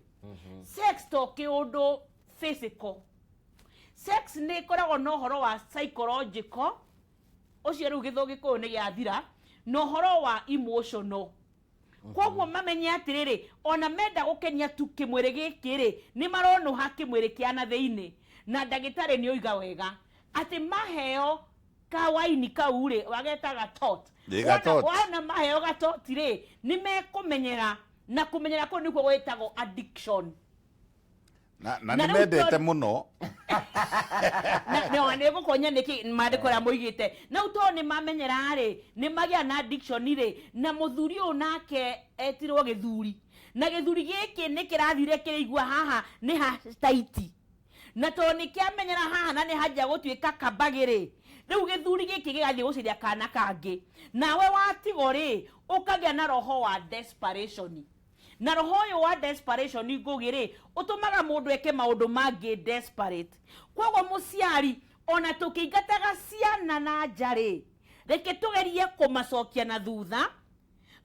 Sex to kĩũndũ physical. Sex nĩ ĩkoragwo na ũhoro wa psychological, ũcio rĩu gĩthũngũ nĩ gĩathira, na ũhoro wa emotional. Koguo mamenye atĩrĩrĩ, ona menda gũkenia tu kĩmwĩrĩ gĩkĩ rĩ, nĩ maronũha kĩmwĩrĩ kĩa na thĩinĩ. Na ndagĩtarĩ nĩ oiga wega atĩ maheo Kawaini kau rĩ wagetaga tot. Ĩ, gatot. Wona maheo gatoti rĩ, nĩ mekũmenyera, na kũmenyera kũu nĩkuo gwĩtagwo addiction. Na Na nĩ rĩu mendete mũno. Na nĩ ngũkuonia nĩkĩ maandĩko ũrĩa moigĩte. Na rĩu tondũ nĩ mamenyera rĩ, nĩ magĩa na addiction rĩ, na mũthuri ũyũ nake etirwo gĩthuri, na gĩthuri gĩkĩ nĩ kĩrathire kĩraigua haha nĩ ha tight, na tondũ nĩ kĩamenyera haha na nĩ hanjia gũtuĩka kambagĩ rĩ, rĩu gĩthuri gĩkĩ gĩgathiĩ gũcaria kana kangĩ. Nawe watigwo rĩ, ũkagĩa na roho wa desperation. Na roho ũyũ wa desperation, Ngũgĩ, rĩ ũtũmaga mũndũ eke maũndũ mangĩ desperate. Koguo mũciari, ona tũkĩingataga ciana na nja rĩ, reke tũgerie kũmacokia na thutha,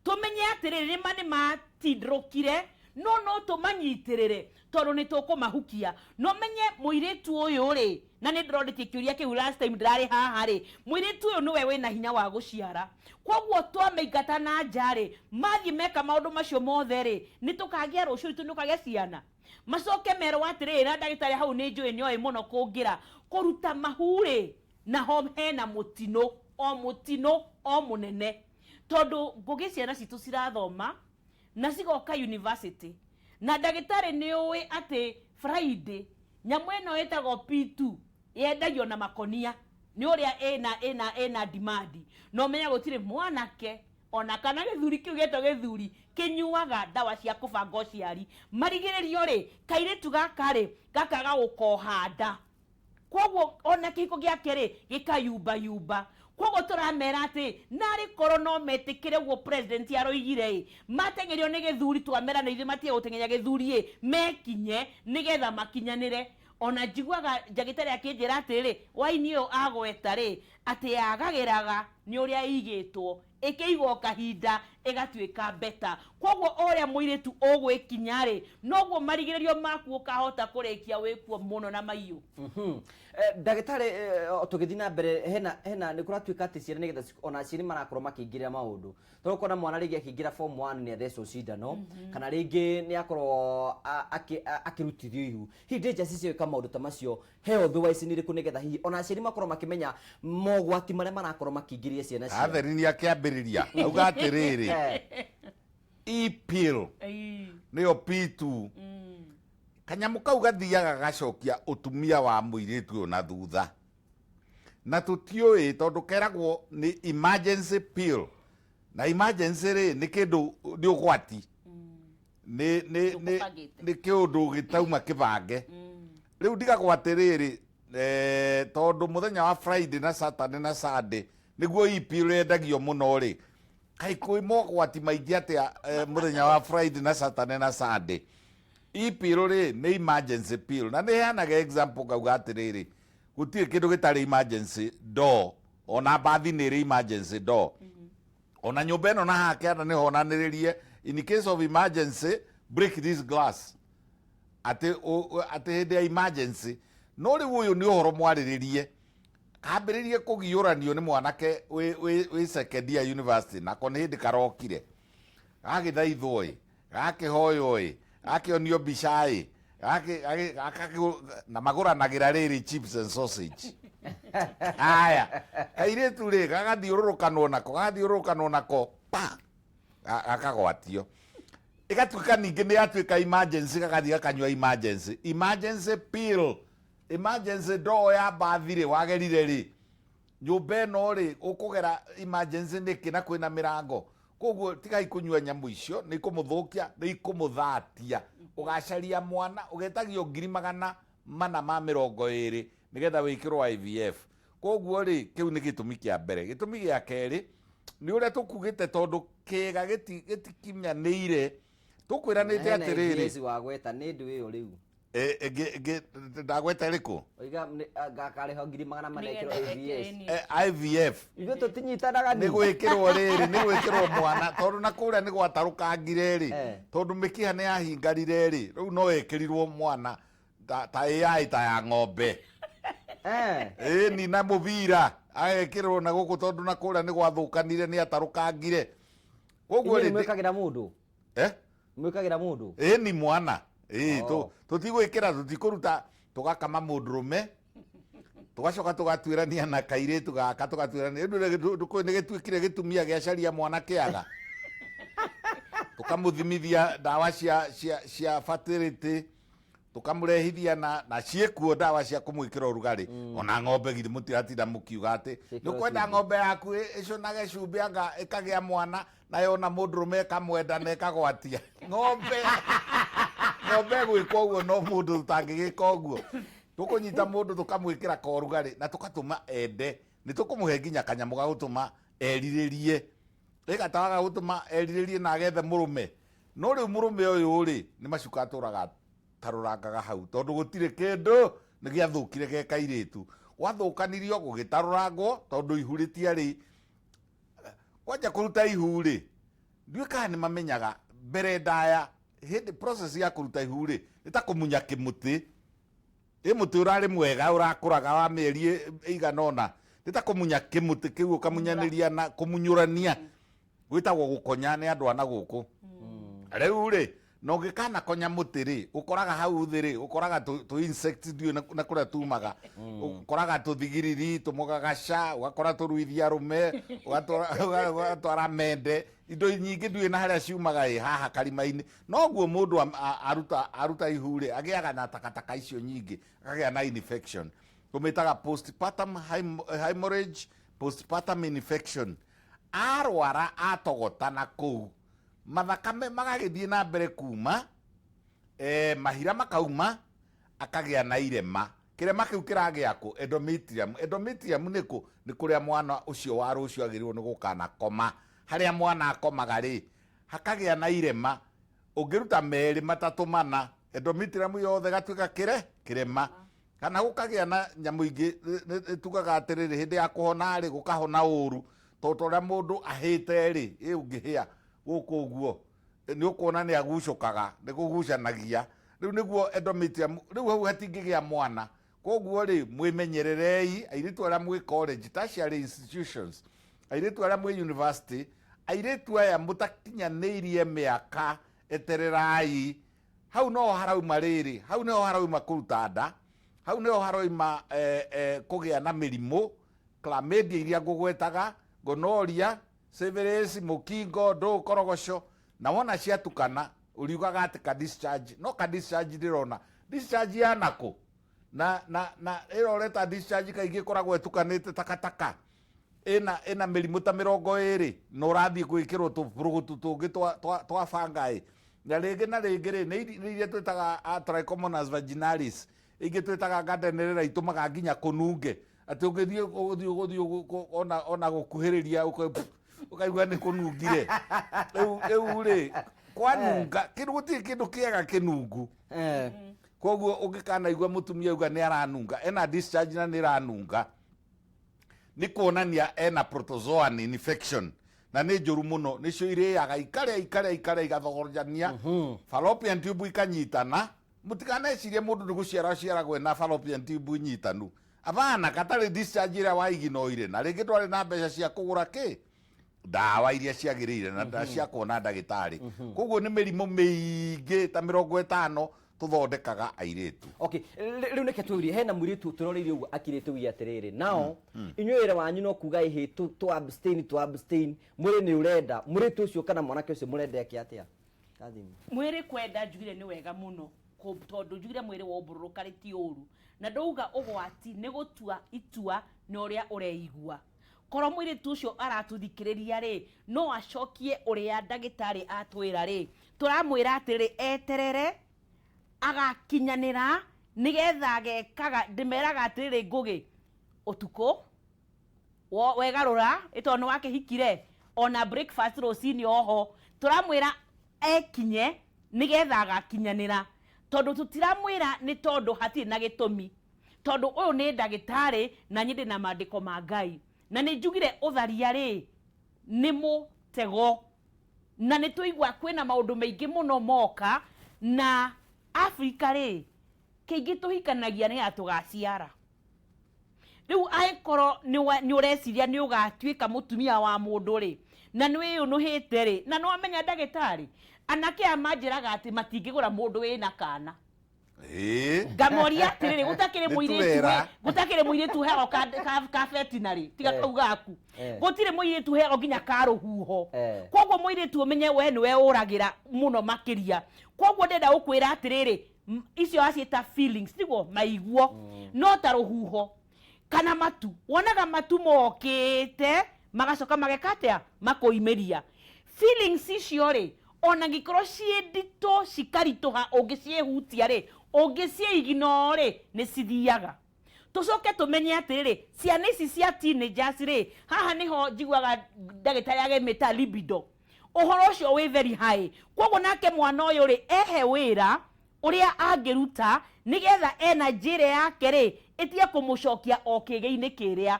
tũmenye atĩrĩrĩ, nĩma nĩ matindũrũkire, no tũmanyitĩrĩre tondũ nĩ tũkũmahukia. No menye mũirĩtu ũyũ rĩ, na nĩ ndĩrondĩtie kĩũria kĩu last time ndĩrarĩ haha rĩ, mũirĩtu ũyũ nĩwe wĩna hinya wa gũciara. Koguo twamaingata na nja rĩ, mathiĩ meka maũndũ macio mothe rĩ, nĩ tũkagĩa rũciũ rwitũ, nĩ ũkagĩa ciana macoke merwo atĩrĩrĩ. Na ndagĩtarĩ hau nĩ njũĩ nĩ oĩ mũno kũngĩra kũruta mahu rĩ, naho hena mũtino, o mũtino o mũnene, tondũ Ngũgĩ, ciana citũ cirathoma na cigoka university, na ndagĩtarĩ nĩ ũĩ atĩ Friday nyamũ ĩno ĩtagwo P2 yendagio na makonia nĩ ũrĩa ĩna demand. Na ũmenye gũtirĩ mwanake ona kana gĩthuri kĩu gĩetwo gĩthuri kĩnyuaga ndawa cia kũbanga ũciari. Marigĩrĩrio rĩ, kairĩtu gaka rĩ gakaga gũkoha nda, koguo ona kĩhiko gĩake rĩ gĩkayumbayumba. Koguo tũramera atĩ narĩ korwo no metĩkĩre ũguo president aroigire ĩ, mateng'erio nĩ gĩthuri, twamera na ithuĩ matige gũteng'eria gĩthuri ĩ, mekinye nĩgetha makinyanĩre. Ona njiguaga ndagĩtarĩ akĩnjĩra atĩrĩrĩ, waini ũyũ agweta rĩ, atĩ yagagĩraga nĩ ũrĩa ĩigĩtwo, ĩkĩigwo kahinda ĩgatuĩka beta. Koguo o ũrĩa mũirĩtu ũgwĩkinya rĩ, noguo marigĩrĩrio maku ũkahota kũrĩkia wĩkuo mũno na maiyũ. Ndagĩtarĩ, tũgĩthiĩ na mbere, hena nĩ kũratuĩka atĩ ciana nĩgetha ona aciari marakorwo makĩingĩrĩra maũndũ, tondũ ũkona mwana rĩngĩ akĩingĩra form 1 nĩ athecwo cindano, kana rĩngĩ nĩ akorwo akĩrutithio ihu. Hihi dangers cia gwĩka maũndũ ta macio health wise nĩ irĩkũ, nĩgetha hihi ona aciari makorwo makĩmenya mogwati marĩa marakorwo makĩingĩria ciana ciao? Catherine akĩambĩrĩria auga atĩrĩrĩ, e-pill nĩyo P2, kanyamũ kau gathiaga gacokia ũtumia wa mũirĩtu ũyũ na thutha, na tũtiũĩ tondũ keragwo nĩ emergency pill, na emergency rĩ nĩ kĩndũ nĩ ũgwati, nĩ Ndũkũbangĩte. Nĩ kĩũndũ gĩtauma kĩbange. Rĩu ndigagwo atĩrĩrĩ, tondũ mũthenya wa Friday na Saturday na Sunday nĩguo e-pill yendagio mũno rĩ, kaĩ kwĩ mogwati maingĩ atĩa mũthenya wa Friday na Saturday na Sunday? E-pill rĩ nĩ emergency pill, na nĩ heanaga example ngauga atĩrĩrĩ, gũtirĩ kĩndũ gĩtarĩ emergency door, ona mbathi nĩ ĩrĩ emergency door, ona nyũmba ĩno na haha kĩanda nĩ honanĩrĩrie, in case of emergency break this glass, atĩ atĩ hĩndĩ ya emergency. No rĩu ũyũ nĩ ũhoro mwarĩrĩrie, kambĩrĩrie kũgiũranio nĩ mwanake wĩ second year university, nako nĩ hĩndĩ karokire gagĩthaithwo ĩ, gakĩhoywo ĩ, gakĩonio mbica ĩ, na magũranagĩra rĩrĩ chips and sausage. Aya kairĩtu rĩ gagathiũrũrũkanwo nako, gagathiũrũrũkanwo nako pa gakagwatio, ĩgatuĩka ningĩ nĩ yatuĩka emergency, gagathiĩ gakanyua emergency pill, emergency door ya mbathi rĩ wagerire rĩ, nyũmba ĩno rĩ ũkũgera emergency nĩkĩ na kwĩna mĩrango? Koguo tigai kũnyua nyamũ icio, nĩ ikũmũthũkia, nĩ ikũmũthatia. Ũgacaria mwana ũgetagio 420,000 nĩgetha wĩkĩrwo IVF. Koguo rĩ, kĩu nĩ gĩtũmi kĩa mbere. Gĩtũmi gĩa kerĩ nĩ ũrĩa tũkugĩte, tondũ kĩga gĩtikinyanĩire, tũkwĩranĩte Hena atĩrĩrĩ. ABS wagweta nĩ ndũ ĩyo rĩu. Ndagweta ĩrĩkũ? Oiga ngakarĩha 400,000 ĩkĩrwo Nĩgetha AVS. IVF. Ithuĩ tũtinyitanaga. Nĩ gwĩkĩrwo rĩrĩ, nĩ gwĩkĩrwo mwana, tondũ na kũrĩa nĩ gwatarũkangire rĩ, tondũ mĩkiha nĩ yahingarire rĩ, rĩu no ĩkĩrirwo mwana ta AI, ta ya ng'ombe. Ĩni na mũbira agekĩrwo na gũkũ, tondũ na kũrĩa nĩ gwathũkanire, nĩ atarũkangire. Koguo Inyuĩ rĩ nĩ mwĩkagĩra mũndũ? Eh? Mwĩkagĩra mũndũ? Ĩni mwana ĩĩ. Tũtigwĩkĩra, tũtikũruta, tũgakama mũndũrũme. Tũgacoka tũgatuĩrania na kairĩtu gaka, tũgatuĩrania nĩ gĩtuĩkire gĩtumia gĩacaria mwana kĩaga, tũkamũthimithia ndawa cia fertility, tũkamũrehithia na ciĩkuo ndawa cia kũmwĩkĩra ũrugarĩ. Ona ng'ombe githĩ mũtiratinda mũkiuga atĩ Ciĩkĩrwo nĩ ũkwenda cumbĩ. Ng'ombe yaku ĩcũnage cumbĩ anga ĩkagĩa mwana, na yona mũndũrũme ĩkamwenda na ĩkagwatia ng'ombe. Ng'ombe ĩgwĩka ũguo, no mũndũ tũtangĩgĩka ũguo. Tũkũnyita mũndũ tũkamwĩkĩra korugarĩ na tũgatũma ende. Nĩ tũkũmũhe nginya kanyamũ ga gũtũma erirĩrie, ĩ gatawa ga gũtũma erirĩrie na agethe mũrũme. No rĩu mũrũme ũyũ rĩ, nĩ macuka atũraga tarũrangaga hau, tondũ gũtirĩ kĩndũ, nĩ gĩathũkire ge kairĩtu, gwathũkanirio gũgĩtarũrangwo, tondũ ihu rĩtiarĩ kwanja kũruta ihu rĩ, ndiũĩ kana nĩ mamenyaga mbere ndaya hĩndĩ process ya kũruta ihu rĩ, nĩ ta kũmunya kĩmũtĩ. Ĩ mũtĩ ũrarĩ mwega ũrakũraga wa mĩeri ĩigana ũna, nĩ ta kũmunya kĩmũtĩ kĩu, ũkamunyanĩria na kũmunyũrania, gwĩtagwo gũkonya nĩ andũ a na gũkũ. Rĩu rĩ, na ũngĩkanakonya mũtĩ rĩ, ũkoraga hau thĩ rĩ, ũkoraga tũ insect, ndiũĩ na kũrĩa tumaga, ũkoraga tũthigiriri, tũmũgagaca, ũgakora tũruithia rũme, ũgatwara mende, indo nyingĩ ndiũĩ na harĩa ciumaga ĩ haha karima-inĩ. Noguo mũndũ aruta ihu rĩ, agĩaga na takataka icio nyingĩ, akagĩa na infection tũmĩtaga postpartum hemorrhage, postpartum infection. Arwara atogota na kũu mathakame magagĩthiĩ na mbere kuma, mahira makauma, akagĩa na irema. Kĩrema kĩu kĩragĩa kũ? Endometrium. Endometrium nĩ kũ? Nĩ kũrĩa mwana ũcio wa rũciũ agĩrĩirwo nĩ gũkanakoma. Harĩa mwana akomaga rĩ, hakagĩa na irema. Ũngĩruta merĩ, matatũ, mana, endometrium yothe ĩgatuĩka kĩre kĩrema, kana gũkagĩa na nyamũ ingĩ. Nĩ tugaga atĩrĩrĩ, hĩndĩ ya kũhona rĩ, gũkahona ũru, tondũ ta ũrĩa mũndũ ahĩte rĩ, ĩ ũngĩhĩa gũkũ ũguo nĩ ũkuona nĩ agucũkaga, nĩ kũgucanagia. Rĩu nĩguo endometrium, rĩu hau hatingĩgĩa mwana. Koguo rĩ, mwĩmenyererei airĩtu arĩa mwĩ college, tertiary institutions, airĩtu arĩa mwĩ university, airĩtu aya mũtakinyanĩirie mĩaka, etererai. Hau no harauma rĩrĩ, hau niho harauma kũruta nda, hau niho haroima kũgĩa na mĩrimũ chlamydia iria ngũgwetaga, gonorrhea, syphilis, mũkingo, ndũ korogoco. Na wona ciatukana, ũriugaga atĩ ka discharge, no ka discharge ndĩrona discharge ya nakũ na ĩro ũreta discharge kaingĩ ĩkoragwo ĩtukanĩte takataka ĩna mĩrimũ ta 20, na ũrathiĩ gwĩkĩrwo tũbũrũgũtu tũngĩ twa fungi. Na rĩngĩ na rĩngĩ rĩ, nĩ iria twĩtaga Trichomonas vaginalis, ingĩ twĩtaga Gardnerella, itũmaga nginya kũnunge atĩ ũngĩthiĩ ũthiĩ ũgũthiĩ ona gũkuhĩrĩria ũkaigua nĩ kũnungire. Rĩu rĩ, kwanunga kĩndũ, gũtirĩ kĩndũ kĩega kĩnungu. Koguo ũngĩkanaigua mũtumia auga nĩ aranunga, ena discharge na nĩ ĩranunga, nĩ kuonania ena protozoan infection, na nĩ njũru mũno. Nĩcio irĩaga, ikarĩa, ikarĩa, ikarĩa, igathogorjania fallopian tube ikanyitana. Mũtikanecirie mũndũ nĩ gũciara aciaragwo ena fallopian tube nyitanu. Abana, gatarĩ discharge ĩrĩa waiginoire, na rĩngĩ ndwarĩ na mbeca cia kũgũra kĩ ndawa iria ciagĩrĩire na cia kuona ndagĩtarĩ. Koguo nĩ mĩrimũ mĩingĩ ta 50 tũthondekaga airĩtu. Okay, rĩu nĩke tũrie, hena mũirĩtu tũroreirie ũguo akirĩte uge atĩrĩrĩ, nao inyuĩ wĩra wanyu no kuga ĩhĩ tũ abstain, tũ abstain, mwĩrĩ nĩ ũrenda. Mũirĩtu ũcio kana mwanake ũcio mũrenda eke atĩa? Catherine. Mwĩrĩ kwenda njugire nĩ wega mũno, tondũ njugire mwĩrĩ wombũrũrũka rĩ ti ũru, na ndauga ũgwati nĩ gũtua itua na ũrĩa ũreigua. Korwo mũirĩtu ũcio aratũthikĩrĩria rĩ, no acokie ũrĩa ndagĩtarĩ atwĩra rĩ, tũramwĩra atĩrĩ, eterere agakinyanĩra nĩgetha agekaga. Ndĩmeraga atĩrĩrĩ, ngũgĩ ũtukũ wegarũra ĩ tondũ nĩ wakĩhikire ona breakfast rũcinĩ oho, tũramwĩra ekinye nĩgetha agakinyanĩra, tondũ tũtiramwĩra nĩ tondũ hatirĩ na gĩtũmi, tondũ ũyũ nĩ ndagĩtarĩ na niĩ ndĩ na maandĩko ma Ngai, na nĩ njugire ũtharia rĩ nĩ mũtego, na nĩ tũigua kwĩna maũndũ maingĩ mũno moka na Afrika rĩ, kĩingĩ tũhikanagia nĩgetha tũgaciara. Rĩu angĩkorwo nĩ ũreciria nĩ ũgatuĩka mũtumia wa mũndũ rĩ, na nĩ wĩyũnũhĩte rĩ, na nĩ wamenya ndagĩtarĩ, anake aya manjĩraga atĩ matingĩgũra mũndũ wĩna kana. Ngamoria atĩrĩrĩ, gũtakĩrĩ Nĩ mũirĩtu tũrera. gũtakĩrĩ mũirĩtu ũheagwo ka veterinary, tiga kau gaku. Gũtirĩ mũirĩtu ũheagwo nginya ka rũhuho. Koguo mũirĩtu ũmenye we nĩwe ũragĩra mũno makĩria. Koguo ndĩrenda gũkwĩra atĩrĩrĩ, icio aciĩta feelings, tiguo maiguo, no ta rũhuho kana matu. Wonaga matu mokĩte magacoka mageka atĩa? Makoimĩria. Feelings icio rĩ, ona angĩkorwo ciĩ nditũ cikaritũha, ũngĩciĩhutia rĩ, ũngĩciĩignore rĩ, nĩ cithiaga. Tũcoke tũmenye atĩrĩrĩ, ciana ici cia teenagers rĩ, haha nĩho njiguaga ndagĩtarĩ agemĩta libido. Ũhoro ũcio wĩ very high. Koguo nake mwana ũyũ rĩ, ehe wĩra ũrĩa angĩruta nĩgetha energy ĩrĩa yake rĩ, ĩtige kũmũcokia o kĩgĩ-inĩ kĩrĩa.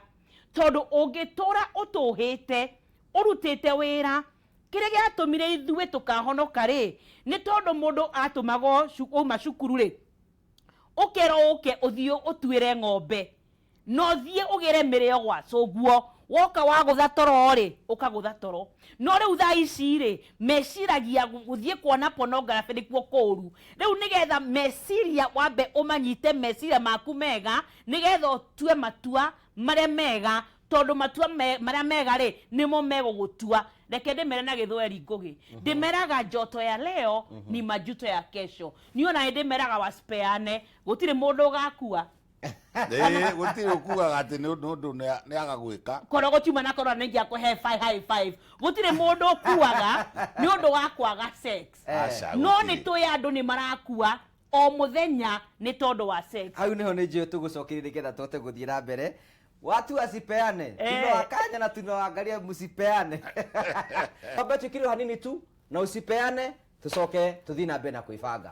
Tondũ ũngĩtũra ũtũhĩte, ũrutĩte wĩra, kĩrĩa gĩatũmire ithuĩ tũkahonoka rĩ, nĩ tondũ mũndũ atũmagwo wauma cukuru rĩ, ũkerwo ũke ũthiĩ ũtuĩre ng'ombe, na ũthiĩ ũgĩre mĩrĩo gwa cũguo, woka wagũtha toro rĩ, ũkagũtha toro. No rĩu thaa ici rĩ, meciragia gũthiĩ kuona pornography nĩkuo kũũru. Rĩu nĩgetha meciria wambe ũmanyite meciria maku mega, nĩgetha ũtue matua marĩa mega, tondũ matua marĩa mega rĩ, nĩmo megũgũtua. Reke ndĩmere na Gĩthweri, Ngũgĩ. Ndĩmeraga njoto ya leo ni majuto ya kesho. Niĩ ona nĩ ndĩmeraga wasipeane, gũtirĩ mũndũ ũgakua. Ĩĩ, gũtirĩ ũkugaga atĩ nĩ ũndũ nĩ aga gwĩka. Korwo gũtiuma na korona nĩ ingĩakũhe high five. Gũtirĩ mũndũ ũkuaga nĩ ũndũ wa kwaga sex. Aca, No gũtirĩ. nĩ tũĩ andũ nĩ marakua o mũthenya nĩ tondũ wa sex. Hau nĩho nĩ njũĩ tũgũcokeria nĩgetha tũhote gũthiĩ na mbere. Watu wasipeane. Tunawakanya na tunawaangalia msipeane. Twambe twĩkĩrwo hanini tu na usipeane, tucoke tuthiĩ na mbere na kwĩbanga.